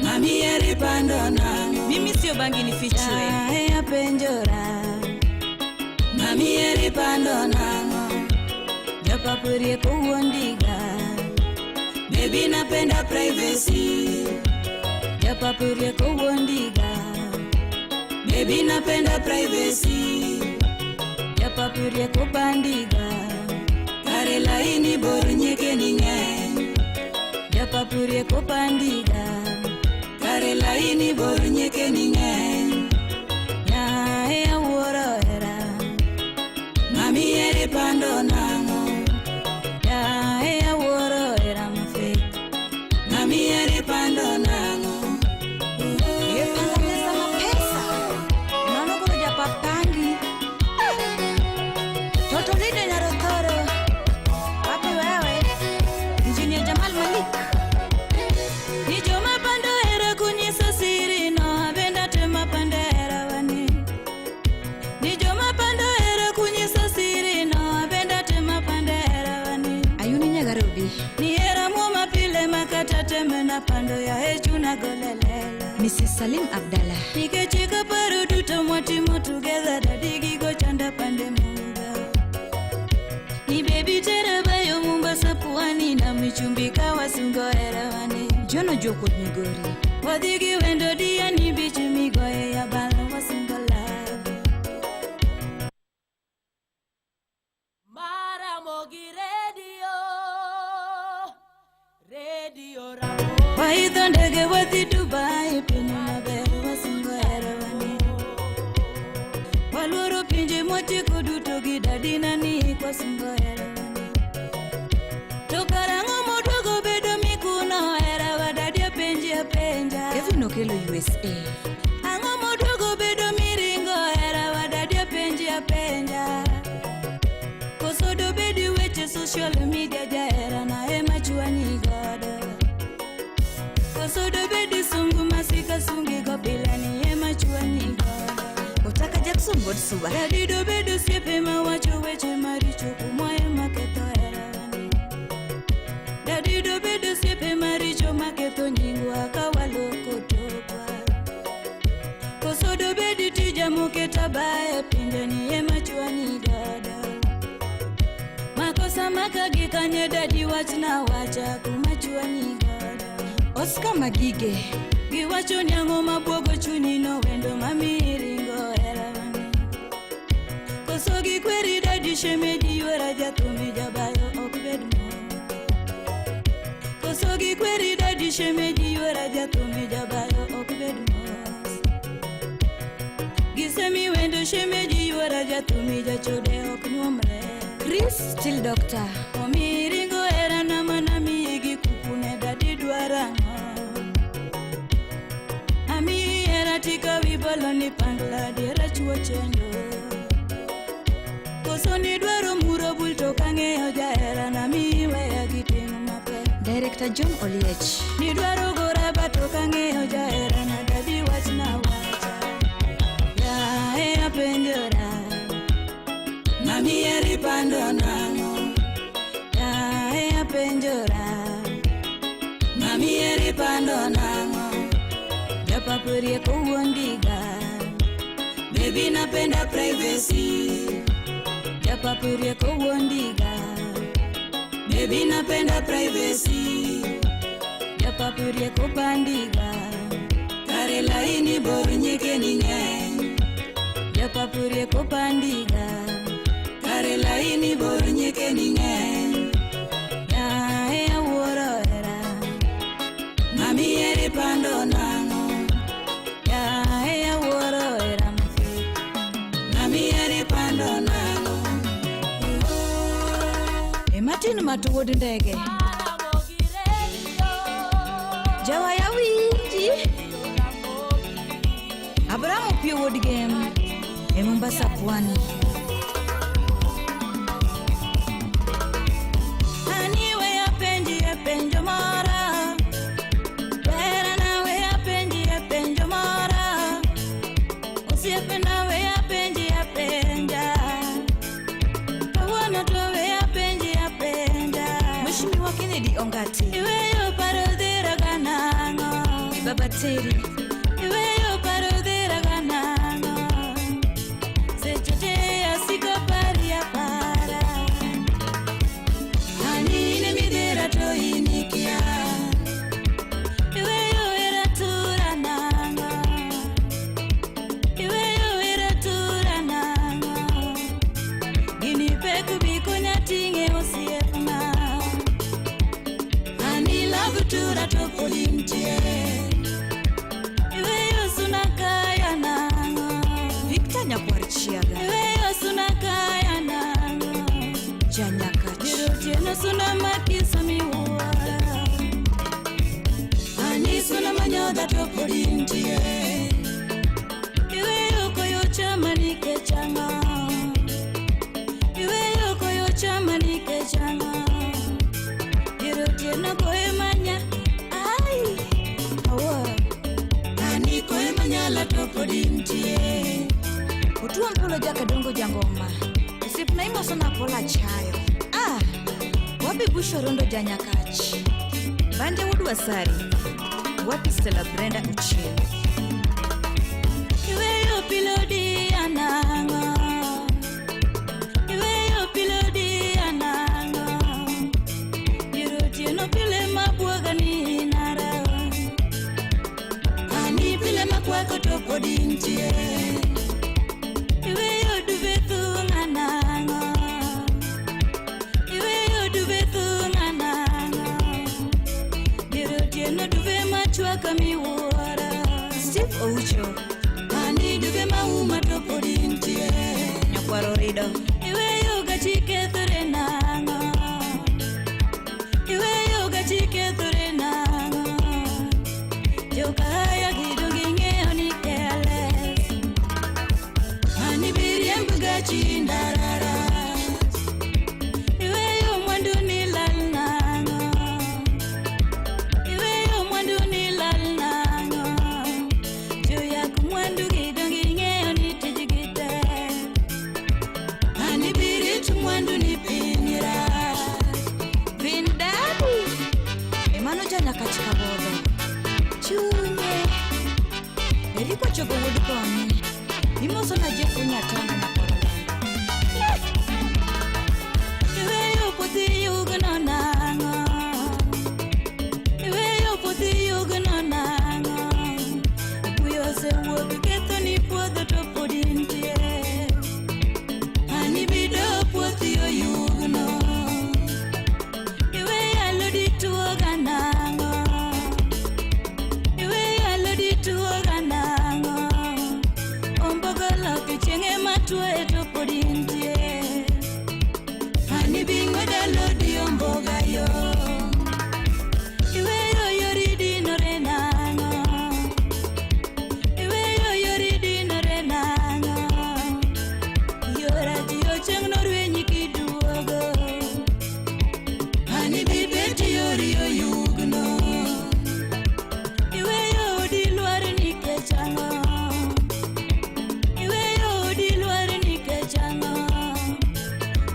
Mami eri pando nang'o? Mimi sio bangi nifichwe. Yae apenjora. Mami eri pando nang'o? Japapo rieko wuondiga. Baby napenda privacy. Japapo rieko wuondiga. Baby napenda privacy. Japapo rieko bandiga. Kare laini bor nyieke ni ng'eny. Japapo rieko bandiga. Kare laini bor nyieke ni ng'eny. Yae awuoro hera. Mami eri pando nang'o? Yae awuoro hera mafek. Mami eri pando nang'o? E panga mesa mapesa. Mano koro japap pangi. Toto Lydia nyar kata temena pando ya echuna golelela. Mrs. Salim Abdallah. Nikech kaparo duto mwatimo together dadi gigo chanda pande muga. Ni baby tera bayo Mombasa pwani na michumbi kawasungo elewani. John Ojuok wuod Migori. Wadhi gi wendo diani beach migoye ya balo wasungo love. Maramogi Radio, Radio Ramogi. Waidho ndege wadhi Dubai piny maber wasungo elewani. Waluoro pinje mwatieko duto gi dadina ni kwasungo elewani. To karang'o moduogo bedo mikuno herawa dadi apenji apenja. Kevin Okelo USA. Ang'o moduogo bedo miringo herawa dadi apenji apenja. Koso dobedi weche social media jaherana ema chwanyi godo. Koso dobedi sungu masika sungi go pile ni ema chwanyi godo. Otaka Jackson wuod Suba. Dadi dobedo osiepe mawacho weche maricho kuomwa ema ketho herawani. Dadi dobedo osiepe maricho maketho nyingwa ka waloko tokwa. Koso dobedi tija moketa bae pinje ni ema chwanyi godo. Makosa maka gi kanye dadi wachna wacha kuma chwanyi godo. Oscar Magige. Giwacho ni ang'o mabuogo chunyi no wendo mamiyi ringo herawani. Koso gikweri dadi shemeji yuora jathumi jabayo ok bed mor. Koso gikweri dadi shemeji yuora jathumi jabayo ok bed mos. Gisemi wendo shemeji yuora jathumi jachode ok nyuomre. Chris Still Doctor. Omiyi ringo herana mana miyi gi kukune dadi dwarang'o. Amiyi hera tikawi bolo ni pangla diera chuo chendo. Koso nidwaro muro bul to kang'eyo jaherana miyi weya gi ting' mapek. Director John Oliech. Nidwaro goraba to kang'eyo jaherana dadi wachna wacha. Yae apenjora. Mami eri pando nang'o. Yae apenjora. Mami eri pando nang'o. Japapo rieko wuondiga. Baby napenda privacy. Japapo rieko wuondiga. Baby napenda privacy. Japapo rieko pandiga. Kare laini bor nyike ni ng'eny. Japapo rieko pandiga. Kare laini bor nyike ni ng'eny. Yae awuoro hera. Mami eri pando nang'o. Yae awuoro hera matek. Mami eri pando nang'o. E Martin Matu wuod ndege. Maramogi Radio, Jawaya winji. Abraham Opio wuod Gem. E Mombasa Pwani. Ani we apenji e penjo mora. Berana we apenji e penjo mora. Osiepena we apenji apenja. Kawuono to we apenji apenja. Mheshimiwa Kennedy Ongati. Iweyo paro dhira ganang'o. Baba Terry. Iweyo paro dhira ganang'o. Seche te asiko pari apara. Ani in midhira to in ikia. Iweyo hera tura nang'o. Iweyo hera tura nang'o. Gini pek bi konya ting'e osiepna. Ani love tura to pod intie. Iweyo suna kaya nang'o. Victor Nyakwar Chiaga. Iweyo suna kaya nang'o. Janyakach. Dier otieno suna makiso miwuoro. Ani suna manyodha to pod intie. Iweyo koyo chama nikech ang'o. Iweyo koyo chama nikech ang'o. Dier otieno koyo manya. Ai, awuoro. Ani koyo manyala to pod intie. Otuom Polo Jakadongo Jangoma. Osiepna imoso na Paul Achayo. Ah, Wabi Busho Rondo Janyakach. Banje wuod Adwa sari. Wapi Stella Brenda Ochieng? Iweyo pilodi anang'o? Iweyo pilodi anang'o? Dier otieno pile mabwoga ni nara. Ani pile makwako to pod intie. Iweyo duve thung' anang'o? Iweyo duve thung' anang'o? Dier otieno duve machwaka miwuora. Steve Oucho. Ani duve mauma to pod intie. Nyakwaro Rido. Iweyo gachi kethore nang'o? Iweyo gachi kethore nang'o? Jokaya gido ging'eyo ni careless. Ani biriemb gachi ndarara. Iweyo mwandu ni lal nang'o? Iweyo mwandu ni lal nang'o? Joyak mwandu gido ging'eyo ni tijgi tek. Ani birit mwandu ni piny rach. Vin Dabu. Emano janyakach kabodho. Chunye. Eriko chogo wuod koni. Imoso na Jeff Nyatanga nyakwaro Lando. Iweyo puothi yugno nang'o? Iweyo puothi yugno nang'o? Kuyo osewuok ketho ni puodho to pod intie. Ani bido puothi oyugno. Iweyo alodi tuo ga nang'o? Iweyo alodi tuo ga nang'o? Ombogo lok chieng' ema tuoye to pod intie. Ani bing'wed alodi omboga yo. Iweyo yori dinore nang'o? Iweyo yori dinore nang'o? Yora ji chieng' norwenyi kiduogo. Ani bibet yori oyugno. Iweyo odi lwar nikech ang'o? Iweyo odi lwar nikech ang'o?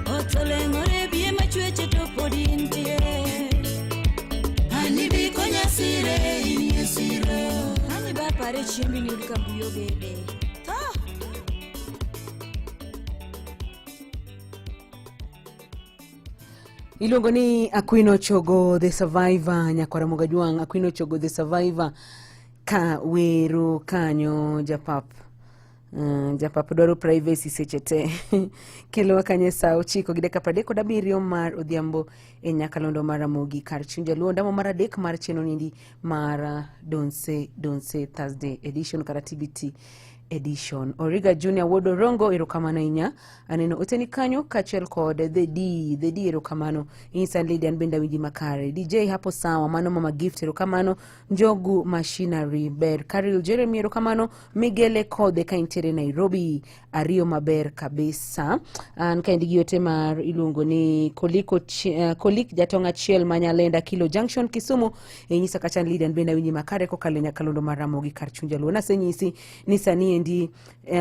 Ot oleng'ore biye machweche to pod intie. Ani bi konya sire inie siro. Ani ba pare chiembi niyud ka buyo gede. Tho! Iluongo ni Aquino Chogo the Survivor, nyakwara Mogajwang'. Aquino Chogo the Survivor ka wero kanyo japap. Japap dwaro privacy seche te. Kelowa kanyo e sa 9:37 mar odhiambo e nyakalondo mar Ramogi kar chuny jaluo ndamo mar adek mar chenro nindi mar Donse Donse Thursday edition kata TBT edition. Origa Junior Wuod Orongo erokamano ahinya. Aneno oteni kanyo kaachiel kod The D, The D erokamano. Inside Lady an bende awinji makare. DJ hapo sawa, mano Mama Gift erokamano. Njogu Machinery ber. Karil Jeremy erokamano. Migele Kodhe ka intiere Nairobi. Ariyo maber kabisa. An kaendi gi ote mar iluongo ni Koliko Kolik jatong' achiel ma Nyalenda Kilo Junction Kisumu. Inyisa kacha ni Lady an bende awinji makare kokalo e nyakalondo mar Ramogi kar chuny jaluo. Nasenyisi ni sani endi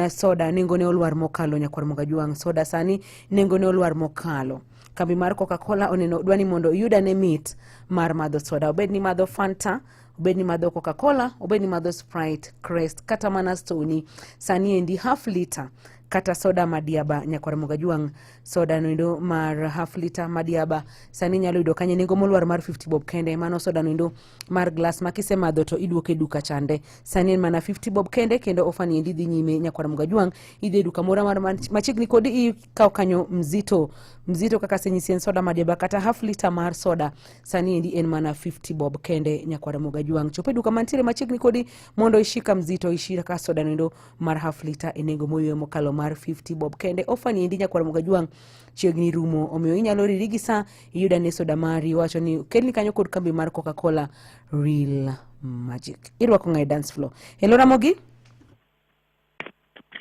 soda nengone olwar mokalo nyakwar Mogajwang'. Soda sani nengone olwar mokalo. Kambi mar Coca-Cola oneno dwa ni mondo iyud ane mit mar madho soda. Obed ni madho Fanta, obed ni madho Coca-Cola, obed ni madho Sprite, Crest kata mana Stoney. Sani endi half liter kata soda madiaba nyakwar Mogajwang'. Soda noendo mar half liter madiaba sani inyalo yudo kanye nengo molwar mar 50 bob kende. Mano soda noendo mar glass ma kisemadho to iduoke duka chande. Sani en mana 50 bob kende kendo ofa ni endi dhi nyime nyakwar Mogajwang'. Idhi e duka moro amora machiegni kodi ikaw kanyo mzito. Mzito kaka asenyisi en soda madiaba kata half liter mar soda sani endi en mana 50 bob kende nyakwar Mogajwang'. Chop e duka mantiere machiegni kodi mondo ishika mzito, ishika soda noendo mar half liter e nengo moywe mokalo mar 50 bob kende. Ofa ni endi nyakwar Mogajwang' chiegni rumo, omiyo inyalo riri gi sa iyud ane soda mari. Wacho ni kelni kanyo kod kambi mar Coca-Cola Real Magic. Irwako ng'a e dance floor. Hello Ramogi.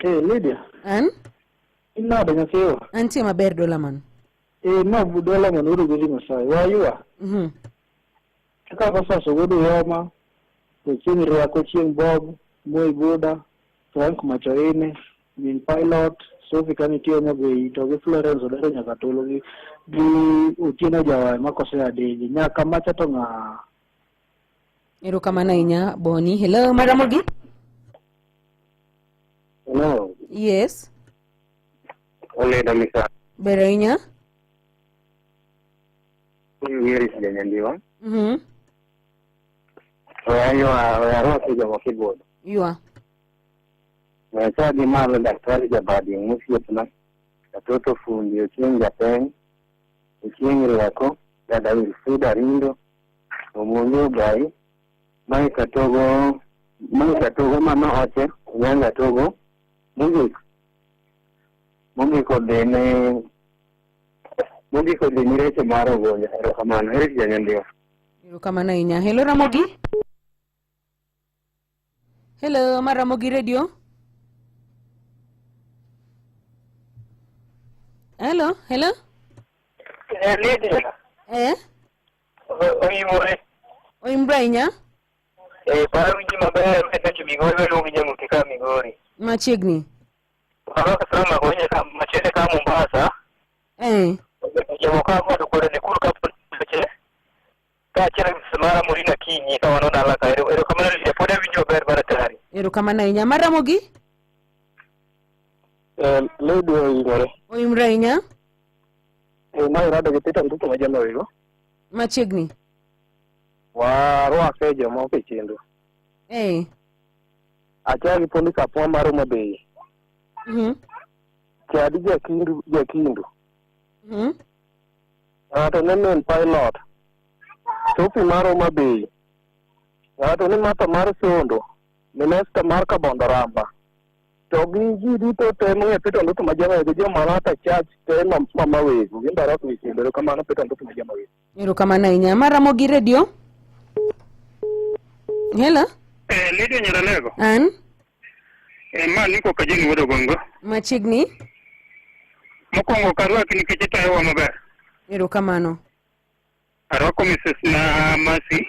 Eh, Lydia. An? Inade nyathiwa? Antie maber dola man. Eh, no dola man uru gi Nyasaye. Wayua. Kaka Rosas wuod Uyoma, Ochieng' Riako Chieng' Bob, Moi Buda, Frank Machoine, Min Pilot, Sophie kanitie Homa Bay to gi Florence Odero nyaka Tolo gi Otieno Jawae makose Adeje. Nyaka macha to ng'a? Erokamano ahinya Boni. Hello, Maramogi. Hello. Yes. Oleda misa. Ber ahinya. Huyu Iris Janyandiwa. Oya oya joma keyboard. Yua. Oya gi malo daktari Jabadi mosiepna. Katoto fundi Ochieng' Japeng. Ochieng' Rieko. Dada Wilfrida Rindo. Omonyo Ogai. Mike Atogo. Mike Atogo mama Oche. Onyango Atogo. Mogik. Mogik odhine mogik odhi reche mar Ogonja. Erokamano. Eric Janyandiwa. Erokamano ahinya. Hello Ramogi. Hello, Maramogi Radio. Hello, hello. Lydia, Eh? oimore. Oimbra ahinya. Eh, par winji maber e Migori waluongi nyamuti ka Migori. Machiegni. Baraka sana magonye ka machele ka Mombasa. Eh. Jomo ka mondo kore ne kuru ka che. Ka achiel gi Samara Murina kinyi ka wano dala ka ero erokamano Lydia pod awinjo maber mar atari. Erokamano ahinya. Maramogi. Lydia oimore. Oimbra ahinya. Eh, ma irado gi Peter Nduku ma jaloyo. Machiegni. Warwake jomoko e chenro. Eh. Achaya gi Police Apwa mar Homa Bay. Chadi Jakindu Jakindu. Ng'ato ne min pilot. Sophie mar Homa Bay. Ng'ato ni Martha mar Sondo. Minesta mar Kabondo Ramba. To gi ji duto te mong'e Peter Nduku ma jamawego jo Maranatha Church te ma Mawego. Gin be arwako e chenro. Erokamano Peter Nduku ma jamawego. Erokamano ahinya. Maramogi Radio. Hello. Eh, Lydia Nyaralego. An. Eh, ma niko Kajeni wuod Ogongo. Machiegni. Mokwongo ok arwaki nikech itayowa maber. Erokamano. Arwako Mrs. na Mercy,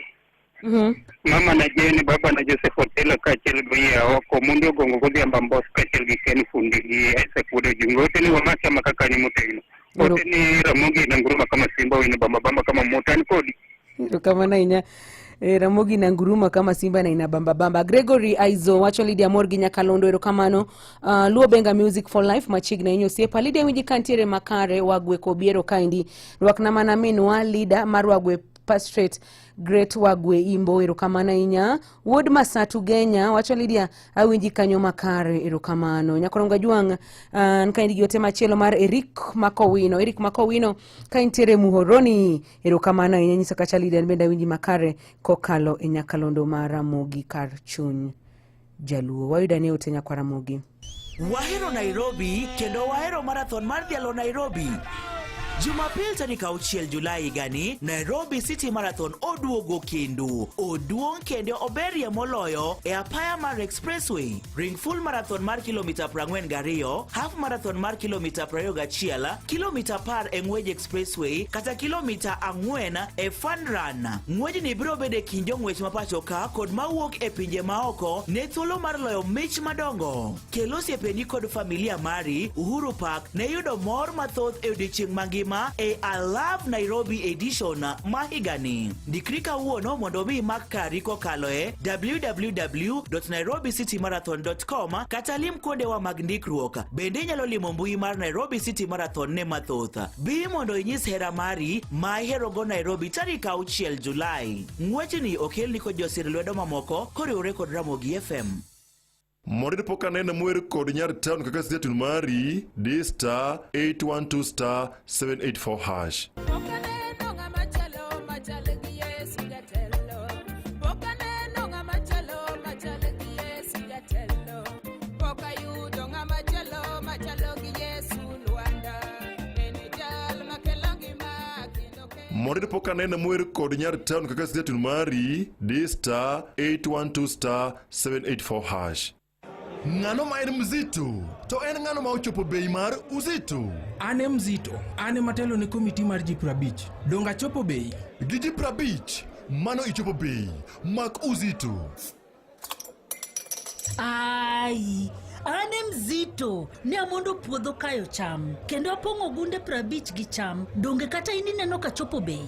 mama na Jane, baba na Joseph Otelo kaachiel gi Oyie Aoko, Mondi Ogongo Godhiambo Ambos kaachiel gi Ken Fundi gi Isaac Wuod Ojungo. Ote ni wamak chama kaka kanyo motegno. Ote ni Ramogi na Nguruma kama Simba wino bamba bamba kama moto an kodi. Erokamano ahinya. Eh, Ramogi na nguruma kama simba na ina bamba bamba. Gregory Aizo wacho Lydia Mor gi Nyakalondo erokamano. Luo Benga Music for Life machiegni ahinya osiepa. Lydia winji kantiere makare Wagwe Kobiero kaendi. Rwakna mana minwa leader mar Wagwe Pastrate Great Wagwe Imbo erokamano ahinya. Wuod Masatu Genya wacho Lydia awinji kanyo makare erokamano. Nyakorongo Jwang' an kaendi gi ote machielo mar Eric Makowino. Eric Makowino ka intiere Muhoroni erokamano ahinya nyiso kacha Lydia an bende awinji makare kokalo e nyakalondo mar Ramogi kar chuny jaluo. Wayudo ni ote nyakwa Ramogi. Wahero Nairobi kendo wahero marathon mar dhialo Nairobi. Jumapil tarik 6 Julai higani, Nairobi City Marathon oduogo kendo. Oduong' kendo oberie moloyo e apaya mar Expressway. Ring full marathon mar kilomita 42, half marathon mar kilomita 21, kilomita 10 e ng'wej Expressway kata kilomita 4 e fun run. Ng'wejni biro bedo e kind jong'wech ma pacho ka kod mawuok e pinje maoko ne thuolo mar loyo mich madongo. Kel osiepeni kod familia mari Uhuru Park ne yudo mor mathoth e odiechieng' mangima e I Love Nairobi edition ma higani. Ndikri kawuono mondo mi imak kari kokalo e www.nairobicitymarathon.com kata lim kuondewa mag ndikruok. Bende inyalo limo mbui mar Nairobi City Marathon ne mathoth. Bi mondo inyis hera mari ma iherogo Nairobi tarik 6 Julai. Ng'wechni okelni kod josir lwedo mamoko koriwore kod Ramogi FM. Mondo pok aneno mwer kod nyar town kaka zeitun mari di star 812 star 784 hash. Pok aneno ng'ama chalo machal gi Yesu jatelo. Pok aneno ng'ama chalo machal gi Yesu jatelo. Pok ayudo ng'ama chalo machalo gi Yesu Lwanda. En e jal makelo ngima kendo Mondo pok aneno mwer kod nyar town kaka zeitun mari di star 812 star 784 hash. Ng'ano ma en mzito? To en ng'ano ma ochopo bei mar uzito? An e mzito, an ema atelo ne komiti mar ji 50. Donge achopo bei? Gi ji 50, mano ichopo bei. Mak uzito. Ai, an e mzito ne amondo puodho kayo cham kendo apong'o gunde 50 gi cham donge kata in ineno ka chopo bei.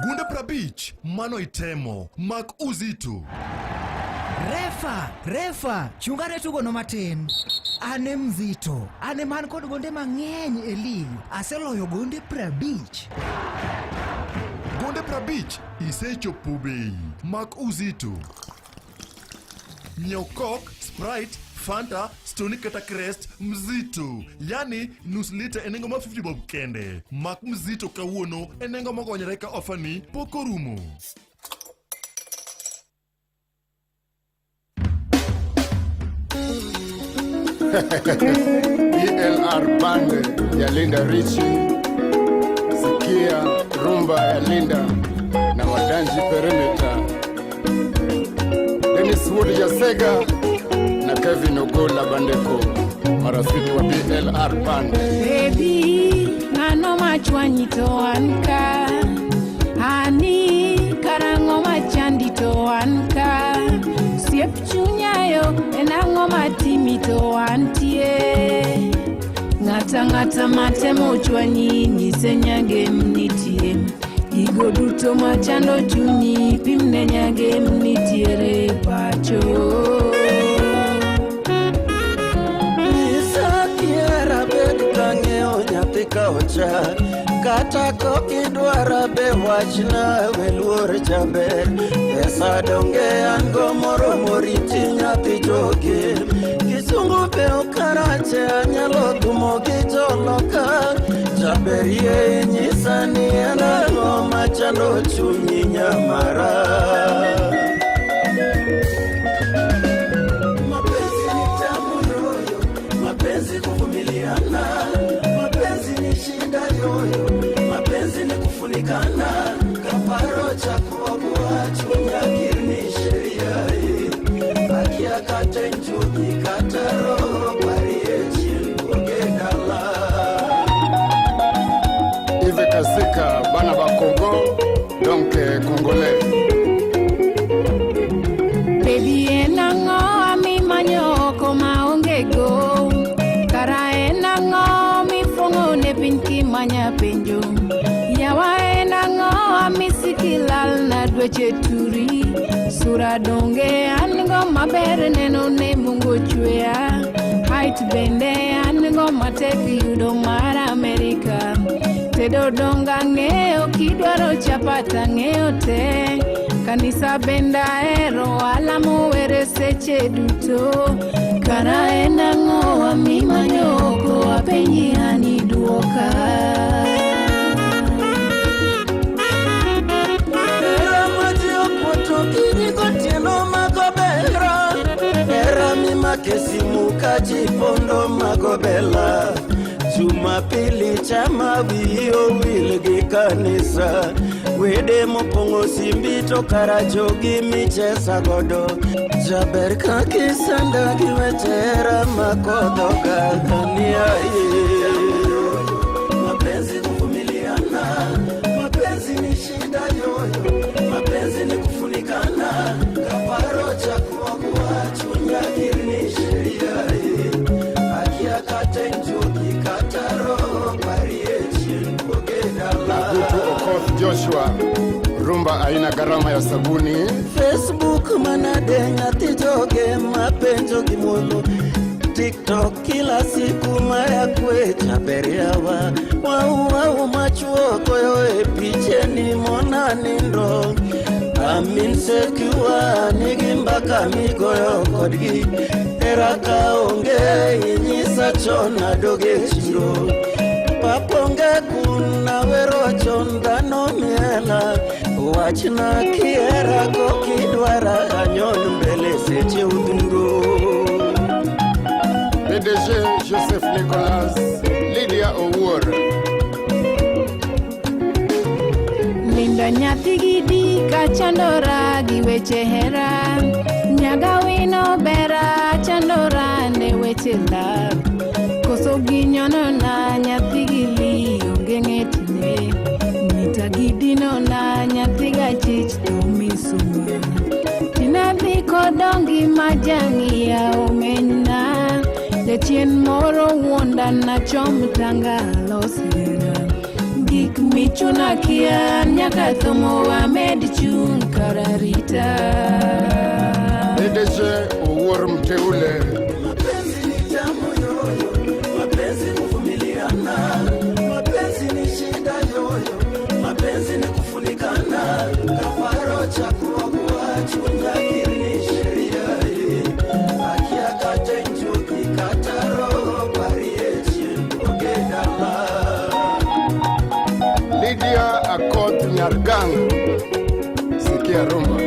Gunde 50, mano itemo. Mak uzito. Refa, refa, chungane tugono matin. An e mzito, an e man kod gonde mang'eny e lig. Aseloyo gonde 50. Gonde 50, isechopo bei. Mak uzito. Nyiew Coke, Sprite, Fanta, Stony kata Krest mzito. Yani nus lita e nengo mar 50 bob kende. Mak mzito kawuono e nengo mogonyore ka ofa ni pok orumo. ELR Band ya Linda Richi, sikia rumba ya Linda na Wadanji Perimeter, Dennis Wood Jasega na Kevin Ogola Bandeko, marafiki wa BLR Band. Baby, ng'ano machwanyi to an ka Ani, karang'o machandi to an ka Siep chunyayo, en ang'o matimi to antie Ng'ata ng'ata matemo chwanyi, nyise nyagem nitie Gigo duto machando chunyi, pimne nyagem nitiere pacho Nyisa kiera bed kang'eyo nyathi ka ocha Kata kokidwara be wachna we luor jaber Pesa donge an go moromo riti nyathi jogi Kisungu be okarache anyalo dhumo gi joloka Jaber yie nyisa ni en ang'o machando chunyi nyamara Mapenzi ni tamu yoyo, mapenzi kuvumiliana, mapenzi ni shida yoyo, mapenzi ni kufunikana, kaparo cha kuogua chunya kirni sheria ye. Akia kate njuki kata roho parie chien kuoge dala. Ive Kasika bana ba Congo, donc Congolais. Baby en ang'o mimanyo oko maonge go Kara en ang'o mifung'o ne piny kimanya penjo Yawa en ang'o misiki lal na dweche turi Sura donge an go maber neno ne Mungu ochweya Height bende an go matek yudo mar Amerika Tedo donga ang'eyo kidwaro chapat ang'eyo te Kanisa bende ahero alamo were seche duto Kara en ang'o mimanyo oko apenji ani duoka Hera ma ji okuoto okinyi gotieno mago bera Hera mimake simu ka ji pondo mago bela Jumapili chama wiyi owil gi kanisa Wede mopong'o simbi to kara jogi michesa godo Jaber kakisanda gi weche hera makodhoga kania Mapenzi kuvumiliana, mapenzi ni shida yoyo, mapenzi ni kufunikana, kaparo cha kuogua chunya kirni sheria ye. Akia kate njuki kata roho parie chien kuoge dala. Gutu Okoth Joshua, rumba haina gharama ya sabuni. Facebook manade nyathi joge mapenjo gi muolo TikTok kila siku maya kwe jaber yawa wau wau machuo goyo e picheni mona nindo Amin sekiwa nigi mbaka migoyo kodgi Hera ka onge inyisa chon adog e chiro Paponge kuna wero chon dhano miela Wachna kihera kokidwara anyon mbele seche udhuro PDG Joseph Nicolas, Lydia Owuor. Linda nyathi gidi kachandora gi weche hera Nyaga wino bera chandora ne weche love Koso ginyonona nyathi gili onge ng'etne Mita gidinona nyathi gachich to misuma Tinadhi kodongi majang'iya omenyna Jachien moro wuonda nachom tanga alos hera. Gik michuna kia nyaka thomo wamed chung' kararita. Edeshe Owuor Mteule. Mapenzi ni tamu yoyo, mapenzi kuvumiliana, mapenzi ni shida yoyo, mapenzi ni kufunikana, kafaro cha kuogua chunga kiri sheria ye, akiakate njuki kataro pariechi ogedala. Lydia Akoth Nyargang. Sikia rumba.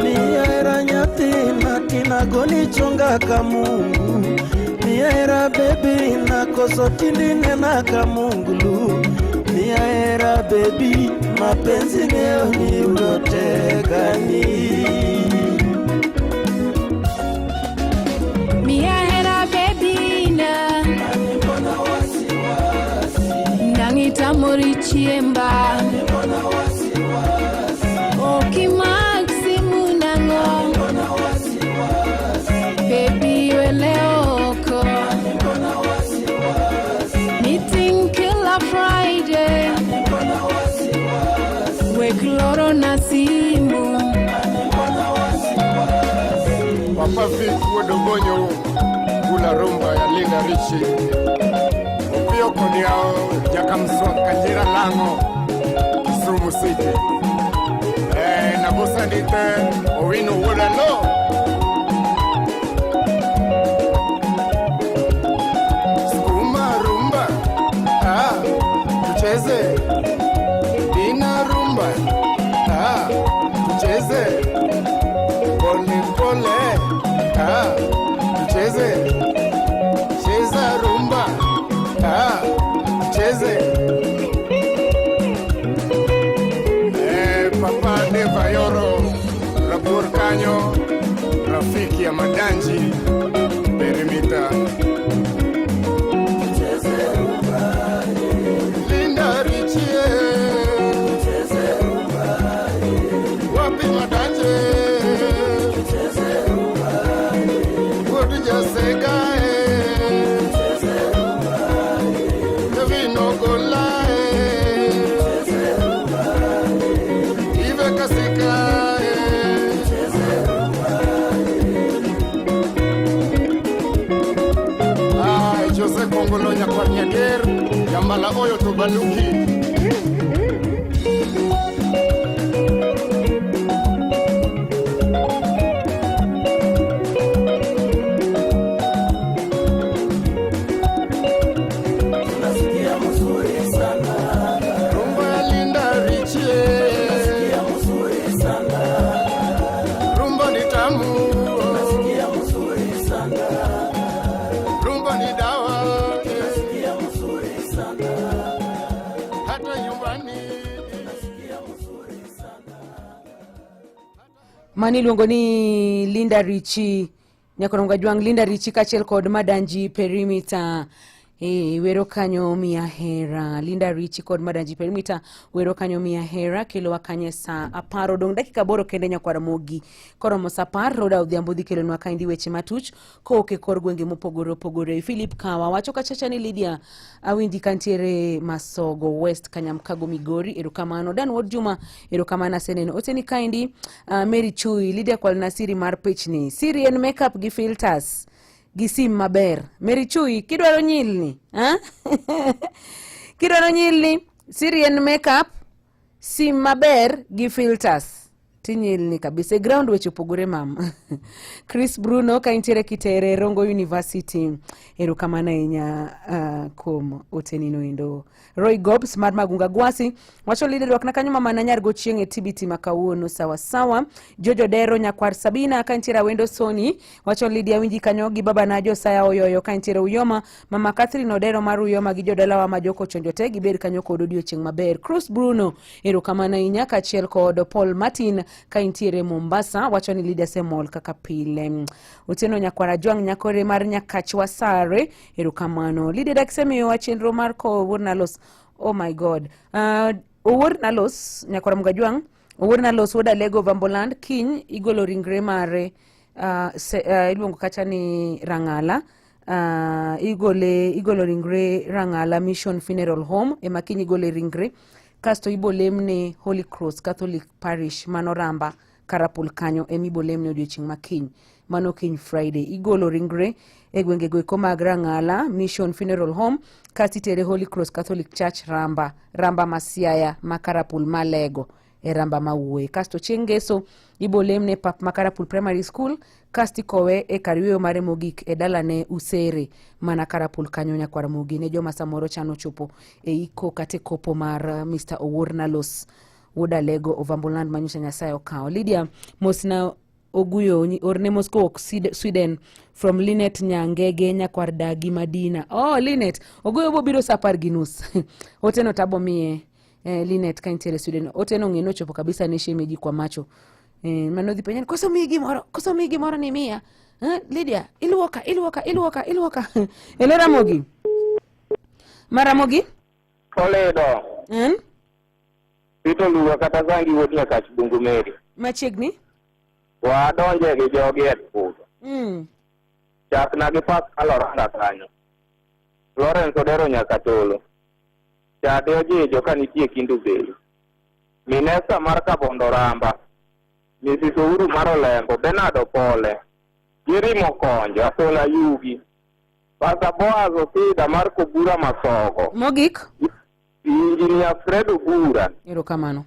Miera nyathi matina goni chonga ka Mungu Miera baby nakoso tindi nena ka Mungulu Miera baby mapenzi ngeo ni urotegani Mia hera baby na Nang'itamori chiemba Okimak simu nang'o Baby wele oko Meeting kila Friday Wek loro na simu Papa Vic Wuod Obonyo kula rumba ya Linda Richi. Opiyo Kodiao Jakamswa Kajira Lang'o Kisumu City. Nabusa Ndite Owino Wuod Alo. Sukuma rumba. Ah, tucheze. Dina rumba. Ah, tucheze. Pole pole. Ah, tucheze. Cheza rumba. Ah, tucheze. Papa Deva Yoro, Rabuor Kanyo, rafiki ya Madanji, Perimita. Linda Richie. Wapi Madanje? Wuod Jasega, eh. Kevin Ogola, eh. Ive Kasika, eh. Ah, Jose Kongolo nyakwar Nyager, Yambala oyo to baluki. Tunasikia mzuri sana. Rumba ya Linda Richie. Tunasikia mzuri sana. Rumba ni tamu. Tunasikia mzuri sana. Rumba ni dawa. Tunasikia mzuri sana. Hata nyumbani. Tunasikia mzuri sana. Mani iluongo ni Linda Richi nyakoronga jwang' Linda Richi kaachiel kod Madanji Perimeter. Wero kanyo miya hera. Linda Richi kod Madanji Perimeter wero kanyo miya hera kelowa kanyo e saa 10 odong' dakika 8 kende nyakwar Mogi. Koromo saa 10 Roda Odhiambo dhi kelonwa kaendi weche matuch kowuok e kor gwenge mopogore opogore. Philip Kawa wacho kachacha ni Lydia awinji kantiere Masogo West Kanyamkago Migori, erokamano. Dan Wuod Juma erokamano aseneno oteni kaendi. Mary Chui Lydia kwalna siri mar pichni. Siri en makeup gi filters gi sim maber. Mary Chui kidwaro nyilni, ha? Kidwaro nyilni, siri en makeup, sim maber gi filters. Tinyilni kabisa. E ground weche opogore mam. Chris Bruno ka intiere Kitere Rongo University. Erokamano ahinya kuom otenino endo. Roy Gobbs mar Magunga Gwasi wacho Lydia rwakna kanyo mama na nyar gochieng' e TBT ma kawuono sawa sawa. Jojo Dero nyakwar Sabina ka intiere Awendo Soni wacho Lydia winji kanyo gi baba na Josaya Oyoyo ka intiere Uyoma, mama Catherine Odero mar Uyoma gi jodalawa ma Joko Chonjo te gibed kanyo kod odiochieng' maber. Cruz Bruno erokamano ahinya kaachiel kod Paul Martin ka intiere Mombasa wacho ni Lydia Semol kaka pile. Otieno nyakwara Jwang' nyakore mar Nyakach Wasare erokamano. Lydia dak semiyowa chenro mar kowo Owuor Nalos. Oh my God. Owuor Nalos nyakwara Mugajwang' Owuor Nalos wuod Alego Vamboland kiny igolo ringre mare iluongo kacha ni Rang'ala. Igole igolo ringre Rang'ala Mission Funeral Home ema kiny igole ringre kasto ibolemne Holy Cross Catholic Parish mano Ramba Karapul kanyo ema ibolemne odiochieng' ma kiny mano kiny Friday. Igolo ringre e gwengego eko mag Rang'ala Mission Funeral Home kasto itere Holy Cross Catholic Church Ramba, Ramba ma Siaya ma Karapul Malego e Ramba ma Wuoye. Kasto chieng' Ngeso ibolemne pap ma Karapul Primary School kasto ikowe e kar yueyo mare mogik e dalane Usere mana Karapul kanyo nyakwar Mugi ne joma samoro chano chopo e iko kata e kopo mar Mr. Owuor Nalos wuod Alego Ovamboland manyocha Nyasaye okawo. Lydia mosna Oguyo orne mos kowuok Sweden from Linet Nyangege nyakwar dagi Madina. Oh, Linet Oguyo bobiro saa 10:30. Oteno tabo miye Linet ka intiere Sweden. Oteno ng'e nochopo kabisa ne shemeji kwa macho. Mano dhi penja koso miyi gimoro, koso miyi gimoro ni miya. Lydia, iluoka, iluoka, iluoka, iluoka. Hello Ramogi. Maramogi? Toledo. En? Pito Luga kata Zangi wuod Nyakach Bungu Meri. Machiegni? Wadonje gi jogi e puodho. Chakna gi Pascal Oranga kanyo. Lawrence Odero Nyakatolo. Chade Ojijo ka nitie Kindu Bay. Minesta mar Kabondo Ramba. Mrs. Ouru mar Olembo, Bernard Opole. Jerry Mokonjo, Asola Yugi. Pastor Boaz Osida mar Kobura Masogo. Mogik? Engineer Fred Obura. Erokamano.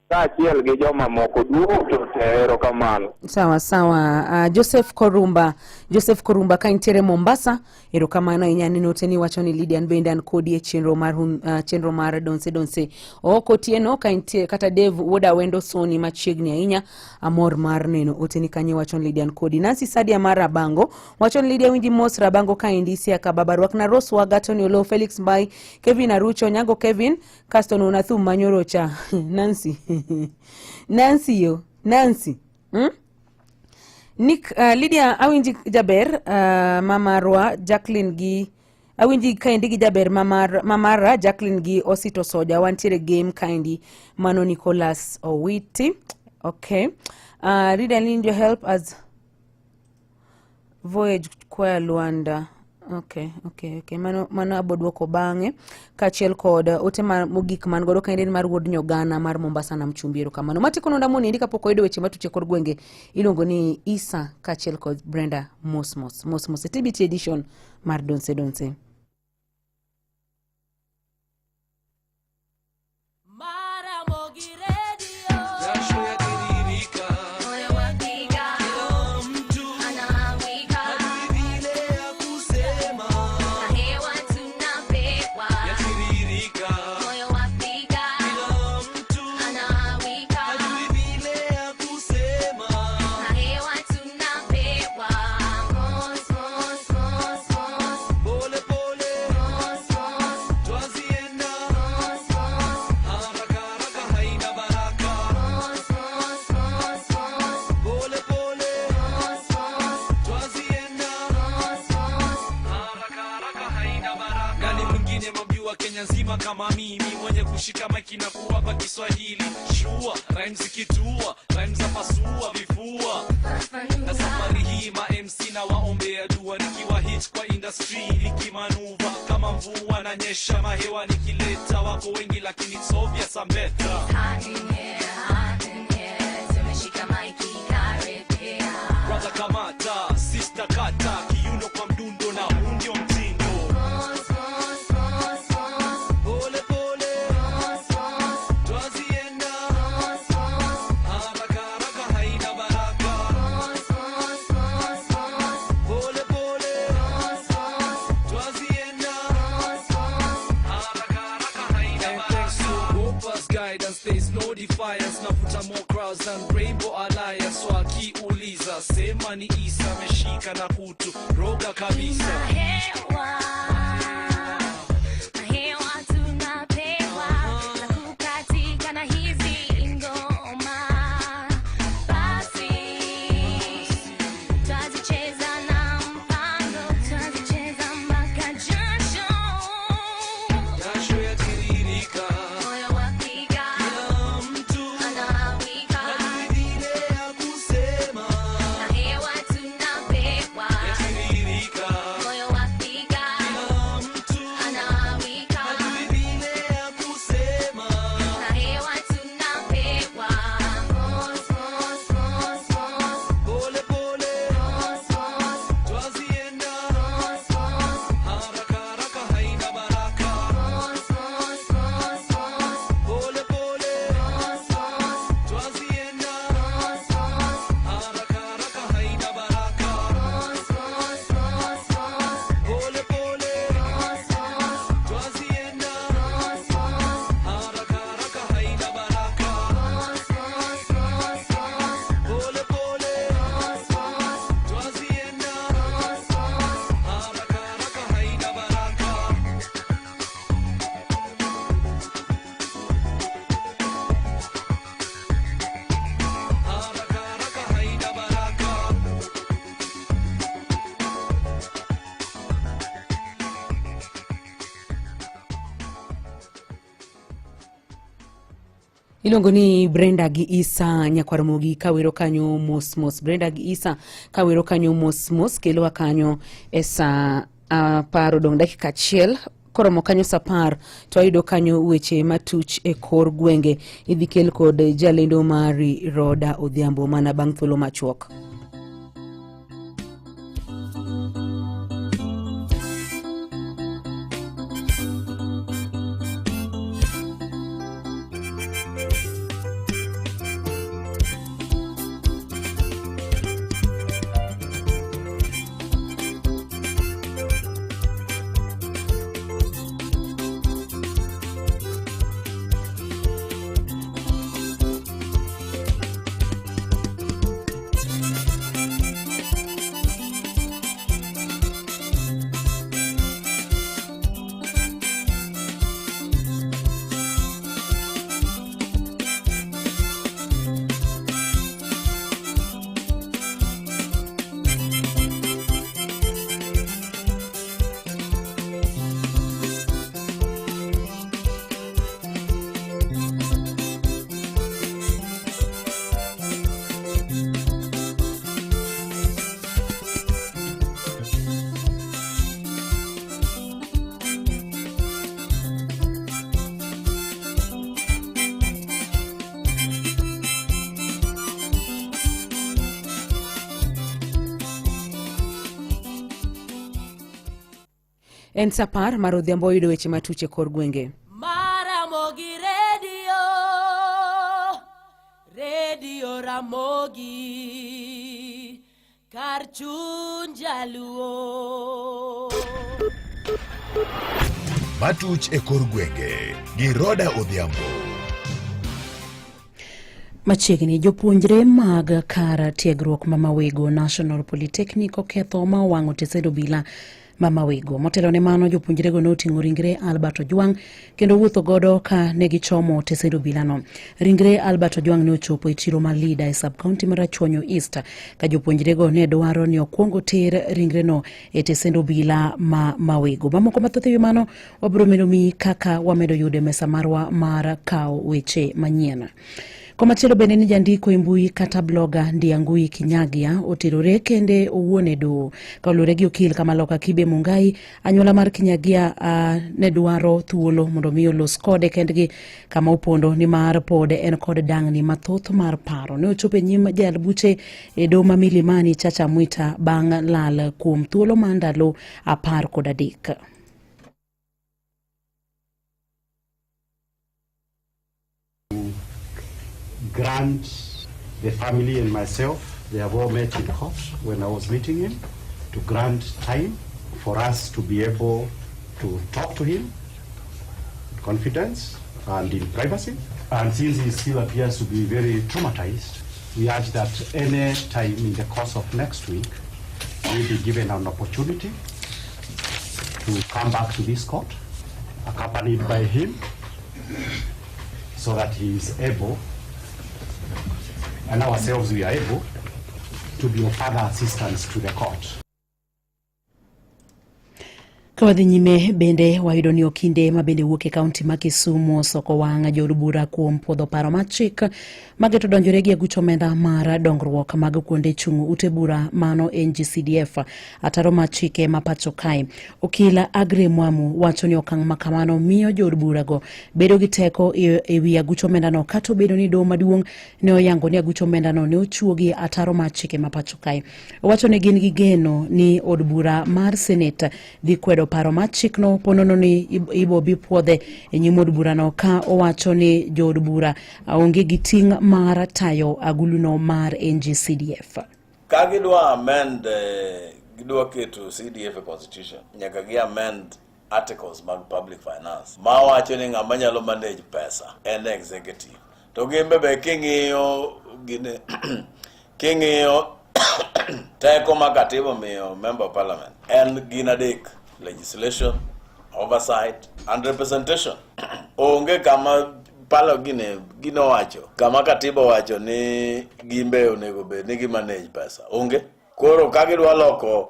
Kaachiel gi joma moko duto te, erokamano. Sawa sawa. Joseph Korumba, Joseph Korumba ka intiere Mombasa, erokamano ahinya neno oteni wacho ni Lydia an bende an kodi e chenro mar chenro mar Donse Donse. Oko Otieno ka intie kata Dave wuod Awendo Soni machiegni ahinya, amor mar neno oteni kanyo wacho ni Lydia an kodi. Nancy Sadia mar Rabango wacho ni Lydia winji mos Rabango ka indi Isiaka baba rwakna Rose Waga, Tony Olo, Felix Mbai, Kevin Arucho, Nyango Kevin, kasto nuna thum manyoro cha. Nancy. Nancy yo, Nancy. Nick, Lydia awinji jaber, mamarwa Jacqueline gi awinji kaendi gi jaber mamara Jacqueline gi Osito Soja wantiere game kaendi mano Nicholas Owiti. Okay. Lydia, I need your help as Voyage Choir Luanda. Okay, okay, okay. Mano, mano aboduoko bang'e kaachiel kod ote ma mogik man godo kaendi en mar wuod Nyogana mar Mombasa nam chumbi. Erokamano. Matieko nonda monindi kapok oyudo weche matuche kor gwenge iluongo ni Isa kaachiel kod Brenda mos mos mos mos e TBT edition mar Donse Donse. Kama mimi mwenye kushika maiki na kuwapa Kiswahili shua, rhymes zikitua, rhymes za pasua vifua. Na safari hii ma MC na waombea dua, nikiwa hit kwa industry nikimanuva kama mvua na nyesha mahewa nikileta, wako wengi lakini it's obvious I'm better. Brother kamata, sister kata, kiuno kwa mdundo na huu ndio mtindo. Defiance, navuta more crowds than Rainbow Alliance. Wakiuliza sema ni Isa ameshika na kutu roga kabisa. Mahewa tunapewa na kukatika na hizi ngoma, basi twazicheza na mpango, twazicheza mpaka jasho, jasho yatiririka, moyo wapiga, kila mtu anawika, hajui vile ya kusema, na hewa tunapewa yatiririka, moyo wapiga. Iluongo ni Brenda gi Isa nyakwar Mogi kawero kanyo mos mos. Brenda gi Isa kawero kanyo mos mos kelowa kanyo e saa apar odong' dakika achiel koromo kanyo saa apar to wayudo kanyo weche matuch e kor gwenge idhi kel kod jalendo mari Roda Odhiambo mana bang' thuolo machuok. En saa apar mar odhiambo wayudo weche matuch e kor gwenge. Maramogi Radio, Radio Ramogi, kar chuny jaluo. Matuch e kor gwenge gi Roda Odhiambo. Machiegni jopuonjre mag kar tiegruok ma Mawego National Polytechnic oketho ma owang'o tesend obila ma Mawego. Motelo ne mano jopuonjrego ne oting'o ringre Albert Ojwang kendo wuotho godo ka ne gichomo tesend obilano. Ringre Albert Ojwang ne ochopo e chiro ma Lida e sub-county mar Rachuonyo East ka jopuonjrego ne dwaro ni okwong oter ringreno e tesend obila ma Mawego. Mamoko mathoth e wi mano wabiro medo miyi kaka wamedo yudo e mesa marwa mar kawo weche manyien. Komachielo bende ni jandiko e mbui kata bloga Ndiangui Kinyagia oterore kende owuon e doho. Kaluwore gi okil Kamaloka Kibe Mungai, anyuola mar Kinyagia ne dwaro thuolo mondo mi olos kode kendgi kama opondo nimar pod en kod dang'ni mathoth mar paro. Ne ochopo e nyim jayal buche e doho ma Milimani Chacha Mwita bang' lal kuom thuolo mar ndalo 13. Grant the family and myself, they have all met in court when I was meeting him, to grant time for us to be able to talk to him in confidence and in privacy. And since he still appears to be very traumatized, we urge that any time in the course of next week, we be given an opportunity to come back to this court, accompanied by him, so that he is able, and ourselves we are able, to be of further assistance to the court. Ka wadhi nyime bende wayudo ni okinde ma bende wuok e kaunti ma Kisumu osoko wang' jood bura kuom puodho paro mar chik mageto donjore gi aguch omenda mar dongruok mag kuonde chung' ute bura mano NGCDF ataro mar chike ma pacho kae. Okil Aggrey Mwamu wacho ni okang' ma kamano miyo jood burago bedo gi teko e wi aguch omendano kata obedo ni doho maduong' ne oyango ni aguch omendano ne ochuogi ataro mar chike ma pacho kae. Owacho ni gin gi geno ni od bura mar Senate dhi kwedo paro mar chikno ponono ni ibo bi puodhe e nyim od burano ka owacho ni jood bura onge gi ting' mar tayo aguluno mar NGCDF. Ka gidwa amend, gidwa keto CDF e constitution, nyaka gi amend articles mag public finance ma wacho ni ng'ama nyalo manage pesa en executive. To gin be king'iyo gine king'iyo teko ma katiba omiyo member of parliament en gin adek: legislation, oversight and representation. Onge kama palo gine gino wacho kama katiba owacho ni gimbe onego bed ni gi manage pesa onge. Koro ka gidwa loko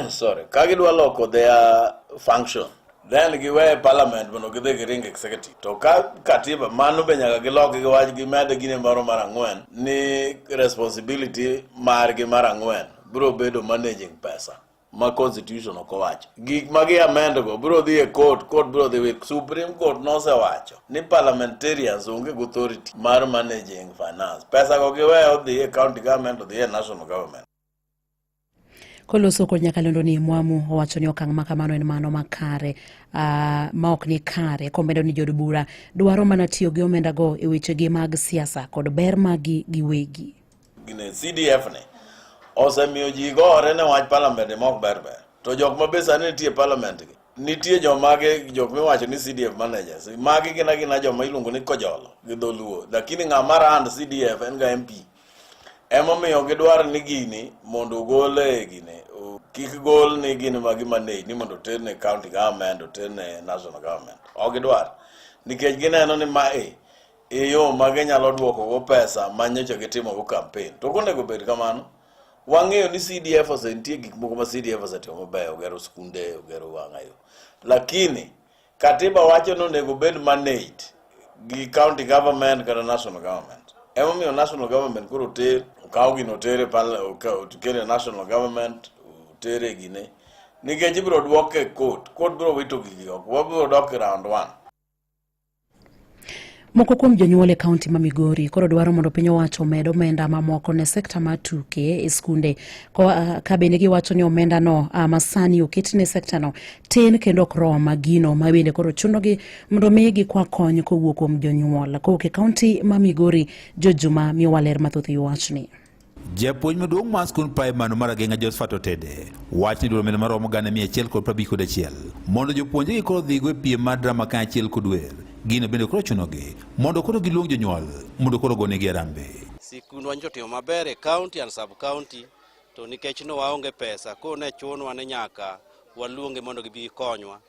sorry, ka gidwa loko their function Then giweye parliament mondo gidhi giring executive. To ka katiba mano be nyaka gilok giwach gimed gine moro mar ang'wen ni responsibility margi mar ang'wen biro bedo managing pesa ma constitution ok owacho. Gik ma gi amend go biro dhi e court, court biro dhi wit. Supreme Court nosewacho ni parliamentarians onge gi authority mar managing finance. Pesa go giweyo odhi e county government, odhi e national government. Koloso kod nyakalondo ni Mwamu owacho ni okang' ma kamano en mano makare ma ok ni kare, komedo ni jood bura dwaro mana tiyo gi omendago e wechegi mag siasa kod ber magi giwegi. Gine CDF ni osemiyo ji gore ne wach parliament ma ok ber ber. To jok ma be sani nitie e parliament gi, nitie jomage jok miwacho ni CDF managers. Magi gin agina joma iluongo ni kojolo gi dholuo. Lakini ng'ama rand CDF en ga MP. Emomiyo gidwaro ni gini mondo ogol e gini, kik gol ni gin ma gi manage ni mondo oter ne county government, oter ne national government. Ok gidwar. Nikech gineno ni mae e yo ma ginyalo duoko go pesa ma nyocha gitimo go campaign. To ok onego bed kamano. Wang'eyo ni CDF ose nitie gik moko ma CDF osetimo mabeyo, ogero skunde, ogero wang'ayo. Lakini katiba wacho ni onego bed managed gi county government kata national government. Emomiyo national government koro oter, okaw gino oter e oter e national government, oter e gine. Nikech ibiro duoke e court, court biro wito gigi oko, wabiro dok e round one. Moko kuom jonyuol e kaunti ma Migori koro dwaro mondo piny owacho omed omenda mamoko ne sekta mar tuke e skunde ka bende giwacho ni omendano ma sani oket ne sektano tin kendo ok rom gino ma bende koro chunogi mondo mi gikwa kony kowuok kuom jonyuol. Kowuok e kaunti ma Migori, George Juma miyowa ler mathoth e wachni. Japuonj maduong' mar skund praimar mar Ageng'a Josephat Otede wacho ni dwaro omenda maromo 151 mondo jopuonjregi koro dhigo e piem mar drama kaachiel kod wer. Gino bende koro chunogi mondo koro giluong jonyuol mondo koro ogonegi arambe. Sikundwa nyocha otimo maber e county and sub county to nikech ne waonge pesa koro ne chunwa ni nyaka waluongi mondo gibi gikonywa.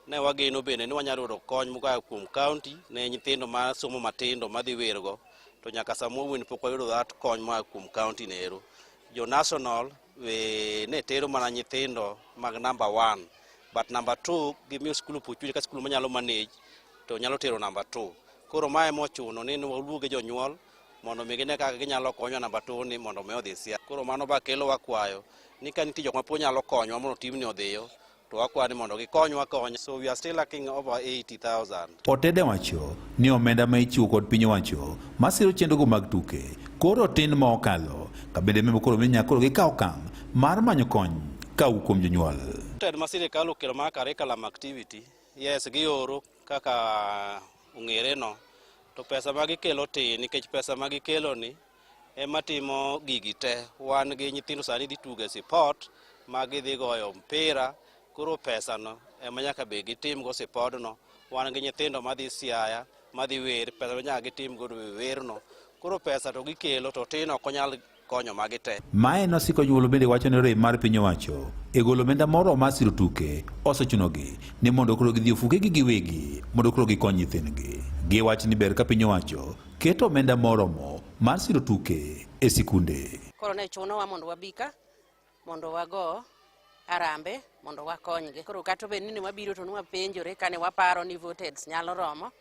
Ne wageno bende ni wanyalo yudo kony moa kuom county ne nyithindo ma somo matindo madhi wergo to nyaka sama wawuoyoni pok wayudo that kony moa kuom county nero. Jo national we ne tero mana nyithindo mag number 1 but number 2 gimiyo skul opportunity ka skul manyalo manage to nyalo tero number 2. Koro mae mochuno ni waluonge jonyuol mondo mi gine kaka ginyalo konyo number 2 ni mondo mi odhi Siaya. Koro mano ba kelo wakwayo ni ka nitie jok ma pod nyalo konywa mondo timni odhiyo to wakwayo ni mondo gikonywa konya. So we are still lacking over 80,000. Otede wacho ni omenda ma ichiwo kod piny owacho masiro chenrogo mag tuke koro tin ma okalo ka bende memo koro minya koro gikawo okang' mar manyo kony kawuok kuom jonyuol. Ted ma sirikal okelo mar curriculum activity, yes gioro kaka ong'ere no, to pesa ma gikelo tin nikech pesa ma gikelo ni ema timo gigi te. Wan gi nyithindo sani dhi tugo e sipot ma gidhi goyo mpira, koro pesa no ema nyaka be gitim go sipodno. Wan gi nyithindo madhi Siaya, madhi wer, pesa no nyaka gitim godo werno. Koro pesa to gikelo to tin ok onyal konyo magi te. Mae nosiko nyuolo bende wacho ni rem mar piny owacho e golo omenda moro mar siro tuke osechunogi ni mondo koro gidhi ofukegi giwegi mondo koro gikony nyithindgi. Giwacho ni ber ka piny owacho keto omenda moromo mar siro tuke e sikunde. Koro ne chunowa mondo wabi ka mondo wago arambe mondo wakonygi. Koro kata obed ni ne wabiro to ne wapenjore kane waparo ni votes nyalo romo,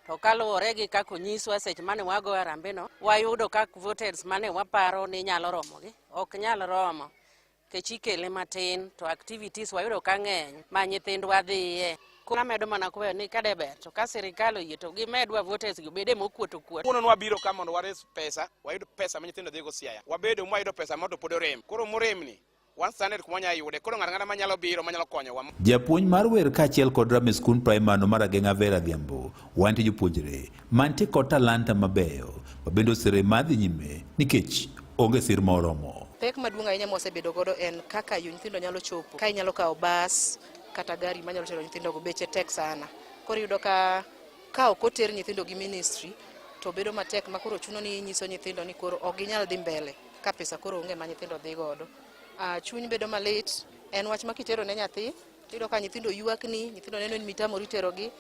to kaluwore gi kaka onyiswa seche mane wago arambe no, wayudo ka votes mane waparo ni nyalo romogi ok nyal romo nikech ikele matin to activities wayudo ka ng'eny ma nyithindwa dhiye. Koro amedo mana kwayo ni ka ber to ka sirikal oyie to gimedwa voters gi obede mokuot okuot. Kawuono nwabiro ka mondo wares pesa, wayud pesa ma nyithindo dhigo Siaya. Wabedo mwayudo pesa moro to pod orem. Koro moremni, wan standard kuma wanyalo yude. Koro ng'ato ang'ata manyalo biro manyalo konyowa. Japuonj mar wer kaachiel kod drama e skund praimar no mar Ageng'a Vera Adhiambo wantie jopuonjre mantie kod talanta mabeyo ma bende oserem mar dhi nyime nikech onge sir moromo. Pek maduong' ahinya mwasebedo godo en kaka yo nyithindo nyalo chopo. Ka inyalo kawo bas kata gari manyalo tero nyithindo go beche tek sana. Koro iyudo ka ka ok oter nyithindo gi ministry to bedo matek ma koro chuno ni inyiso nyithindo ni koro ok ginyal dhi mbele ka pesa koro onge ma nyithindo dhi godo. Chuny bedo malit, en wach ma kitero ne nyathi iyudo ka nyithindo ywakni, nyithindo neno ni mitamori terogi.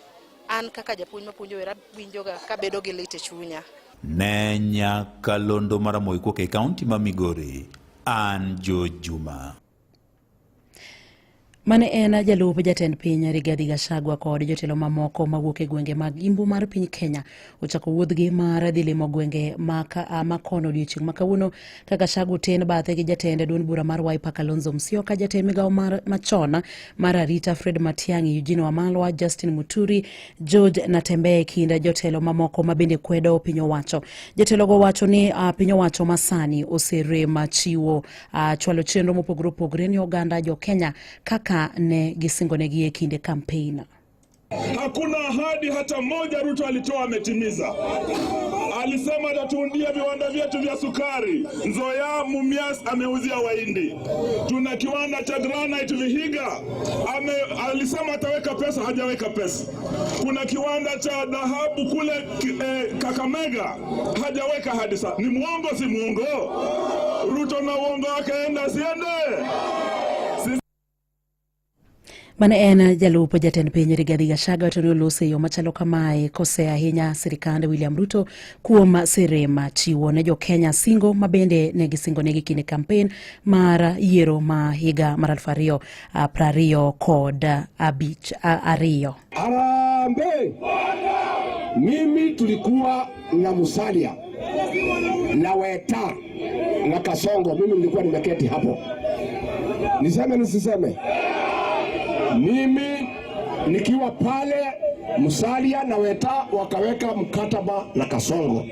An kaka japuonj mapuonjo wer awinjoga kabedo gi lit e chunya. Ne nyakalondo mar Ramogi kowuok e kaunti ma Migori, an George Juma. Mane en jalup jatend piny Rigathi Gachagua kod jotelo mamoko mawuok e gwenge mag Imbu mar piny Kenya ochako wuodhgi mar dhi limo gwenge ma kono odiochieng' ma kawuono ka Gachagua oten bathe gi jatend duond bura mar Wiper Kalonzo Musyoka, jatend migawo mar machon mar arita Fred Matiang'i, Eugene Wamalwa, Justin Muturi, George Natembeya e kind jotelo mamoko ma bende kwedo piny owacho. Jotelogo wacho ni piny owacho masani oserem chiwo chwalo chenro mopogore opogore ni oganda jo Kenya kaka ne gisingonegi e kinde kampein. Hakuna ahadi hata moja Ruto alitoa ametimiza. Alisema atatuundia viwanda vyetu vya sukari. Nzoia Mumias ameuzia Wahindi. Tuna kiwanda cha granite Vihiga, alisema ataweka pesa, hajaweka pesa. Kuna kiwanda cha dhahabu kule Kakamega, hajaweka hadi sasa. Ni muongo, si muongo? Ruto na uongo wake, enda asiende? Mane en jalup jatend piny Rigathi Gachagua to ne olose e yo machalo kamae kose ahinya sirikand William Ruto kuom serem chiwo ne jo-Kenya singo ma bende ne gisingonegi kinde kampen mar yiero ma higa mar 2022 ariyo. Harambee! Mimi tulikuwa na Musalia na Weta na Kasongo, mimi nilikuwa nimeketi hapo. Niseme nisiseme? Mimi nikiwa pale, Musalia na Weta wakaweka mkataba na Kasongo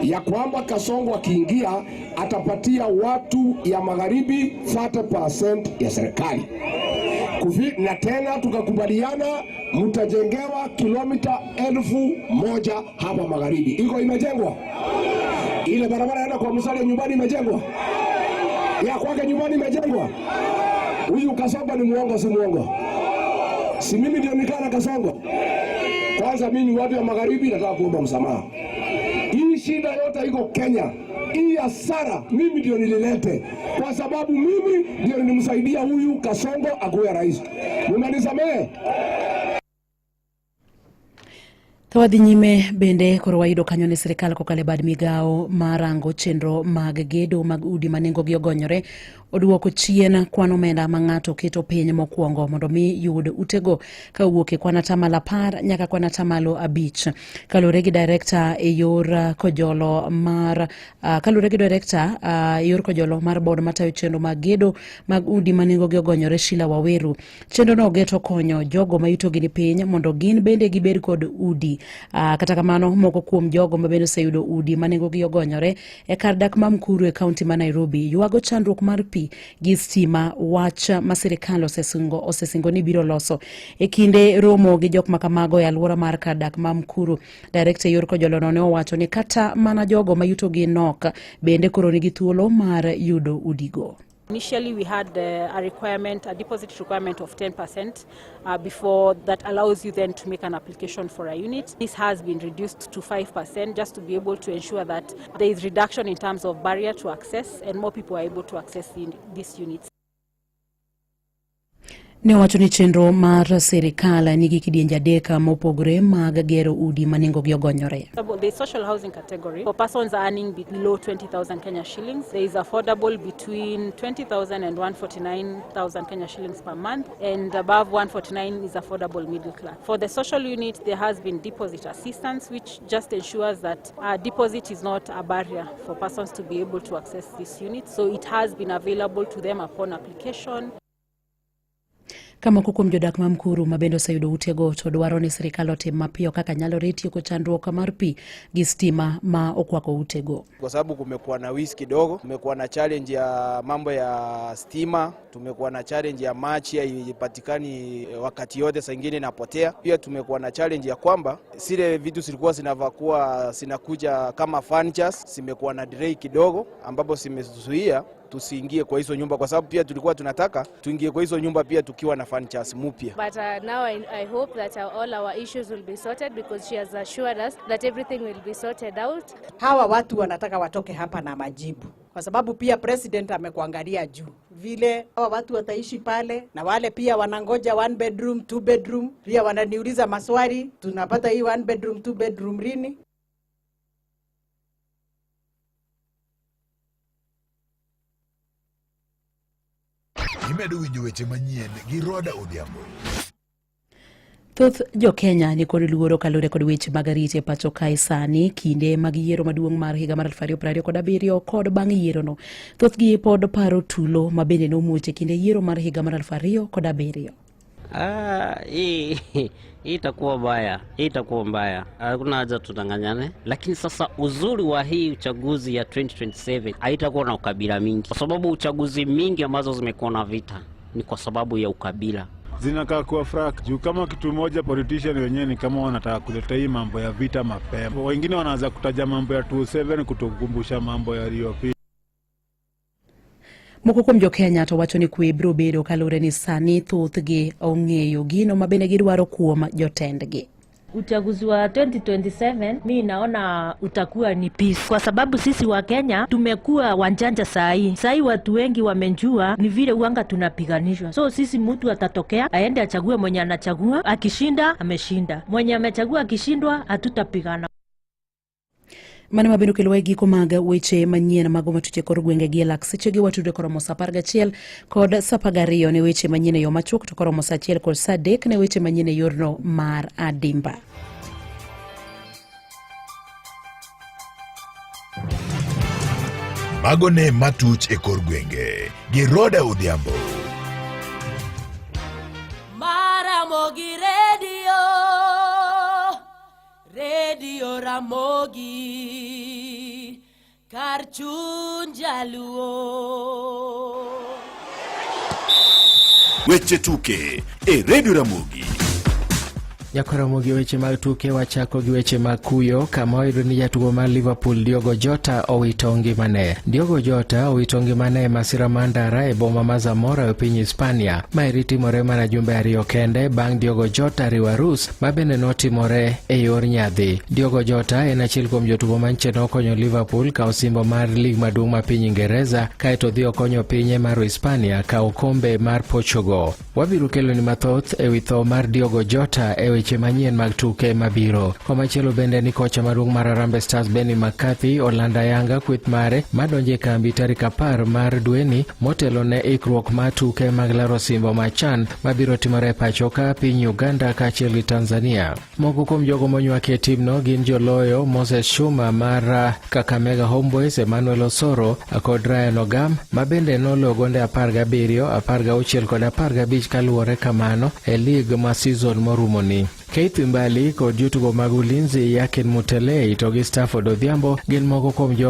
ya kwamba Kasongo akiingia atapatia watu ya magharibi 30% ya serikali. Na tena tukakubaliana mtajengewa kilomita 1000 hapa magharibi. Iko imejengwa? Ile barabara inaenda kwa Musalia nyumbani imejengwa? Ya kwake nyumbani imejengwa? Huyu Kasongo ni muongo, si muongo? Si mimi ndio nikaa na Kasongo? Kwanza mimi watu ya magharibi nataka kuomba msamaha. Hii shida yote iko Kenya. Hii hasara mimi ndio nililete, kwa sababu mimi ndio nilimsaidia huyu Kasongo akuwe rais. Mnanisamehe? Ka wadhi nyime bende koro wayudo kanyo ni sirikal kokalo e bad migawo mar rango chenro mag gedo mag udi ma nengogi ogonyore oduoko chien kwan omenda ma ng'ato keto piny mokwongo mondo mi yud utego ka owuok e kwan atamalo 10 nyaka kwan atamalo 5. Kaluwore gi director e yor kojolo mar kaluwore gi director e yor kojolo mar board matayo chenro mag gedo mag udi ma nengogi ogonyore Sheila Waweru, chenro no geto konyo jogo ma yutogi ni piny mondo gin bende gibed kod udi. Kata kamano moko kuom jogo ma bende oseyudo udi ma nengogi ogonyore e kar dak ma Mukuru e kaunti ma Nairobi ywago chandruok mar pi gi stima, wach ma sirikal osesingo ni biro loso. E kinde romo gi jok ma kamago e alwora mar kar dak ma Mukuru, director yor kojolono ne owacho ni kata mana jogo ma yutogi nok bende koro nigi thuolo mar yudo udigo. Initially, we had a requirement, a deposit requirement of 10% before that allows you then to make an application for a unit. This has been reduced to 5% just to be able to ensure that there is reduction in terms of barrier to access and more people are able to access these units. Ne owacho ni chenro mar sirikal nigi kidienje adek mopogore mag gero udi ma nengogi ogonyore. The social housing category for persons earning below 20,000 Kenya shillings, there is affordable between 20,000 and 149,000 Kenya shillings per month, and above 149 is affordable middle class. For the social unit, there has been deposit assistance, which just ensures that a deposit is not a barrier for persons to be able to access this unit. So it has been available to them upon application. Ka moko kuom jodak ma Mukuru ma bende oseyudo utego to dwaro ni sirikal otim mapiyo kaka nyalore tieko chandruok mar pi gi stima ma okwako utego. Kwa sababu kumekuwa na wizi kidogo, kumekuwa na challenge ya mambo ya stima, tumekuwa na challenge ya maji haipatikani wakati yote, saa ingine inapotea. Pia tumekuwa na challenge ya kwamba zile vitu zilikuwa zinavakuwa zinakuja kama furnitures zimekuwa na delay kidogo, ambapo zimezuia tusiingie kwa hizo nyumba, kwa sababu pia tulikuwa tunataka tuingie kwa hizo nyumba pia tukiwa na furnitures mpya. But now I hope that all our issues will be sorted, because she has assured us that everything will be sorted out. Hawa watu wanataka watoke hapa na majibu, kwa sababu pia president amekuangalia juu vile hawa watu wataishi pale, na wale pia wanangoja 1 bedroom 2 bedroom, pia wananiuliza maswali, tunapata hii 1 bedroom 2 bedroom lini? Imedo winjo weche manyien gi Roda Odhiambo. Thoth jo-Kenya ni kod luoro kaluwore kod weche mag arita e pacho kae sani kinde mag yiero maduong' mar higa mar 2027 kod bang' yierono. Thothgi pod paro tulo ma bende nomuoch e kinde yiero mar higa mar 2007. Ah, hii hii itakuwa mbaya, hii itakuwa mbaya, hakuna haja tudanganyane. Lakini sasa uzuri wa hii uchaguzi ya 2027 haitakuwa na ukabila mingi, kwa sababu uchaguzi mingi ambazo zimekuwa na vita ni kwa sababu ya ukabila. Zinakaa kuwa frak juu kama kitu moja, politician wenyewe ni kama wanataka kuleta hii mambo ya vita mapema. Wengine wanaanza kutaja mambo ya 27 kutukumbusha mambo yaliyopita. Moko kuom jo-Kenya to wacho ni kwe biro bedo kaluwore ni sani thothgi ong'eyo gino ma bende gidwaro kuom jotendgi. Uchaguzi wa 2027 mi naona utakuwa ni peace, kwa sababu sisi wa Kenya tumekuwa wanjanja saa hii. Saa hii watu wengi wamejua ni vile uanga tunapiganishwa, so sisi mtu atatokea aende achague mwenye anachagua, akishinda ameshinda, mwenye amechagua akishindwa, hatutapigana. Mano mabende okelowa e giko mag weche manyien mago matuch e kor gwenge gi e lak sechegi watudre koromo saa 11 kod saa 12 ne weche manyien e yo machuok to koromo saa 1 kod saa 3 ne weche manyien e yorno mar adimba. Mago ne matuch e kor gwenge gi Roda Odhiambo. Maramogi Radio, Radio Ramogi, kar chuny jaluo. Weche tuke e Radio Ramogi. Jakoromo gi weche mag tuke wachako gi weche mag kuyo kama wayudo ni jatugo mar Liverpool Diogo Jota owito ngimane. Diogo Jota owito ngimane e masira mar ndara e boma ma Zamora e piny Hispania. Maeri timore mana jumbe ariyo kende bang' Diogo Jota riwo arus ma bende notimore e yor nyadhi. Diogo Jota en achiel kuom jotugo manche nokonyo Liverpool kawo osimbo mar lig maduong' ma piny Ingereza kaeto odhi okonyo pinye mar Hispania kawo okombe mar Portugal. Wabiro keloni mathoth e wi tho mar Diogo Jota e weche manyien mag tuke mabiro. Komachielo bende ni kocha maduong' mar Harambee Stars Benni McCarthy olando ayanga kweth mare madonjo e kambi tarik 10 mar dweni motelo ne ikruok mar tuke mag laro osimbo mar CHAN mabiro timore e pacho ka piny Uganda kaachiel gi Tanzania. Moko kuom jogo monywaki e timno gin joloyo Moses Shuma mar Kakamega Homeboys, Emmanuel Osoro kod Ryan Ogam ma bende noloyo gonde 17, 16 kod 15 kaluwore kamano e lig ma season morumoni. Keith Imbali kod jotugo mag Ulinzi Yakin Mutelei to gi Stafford Odhiambo gin moko kuom jogo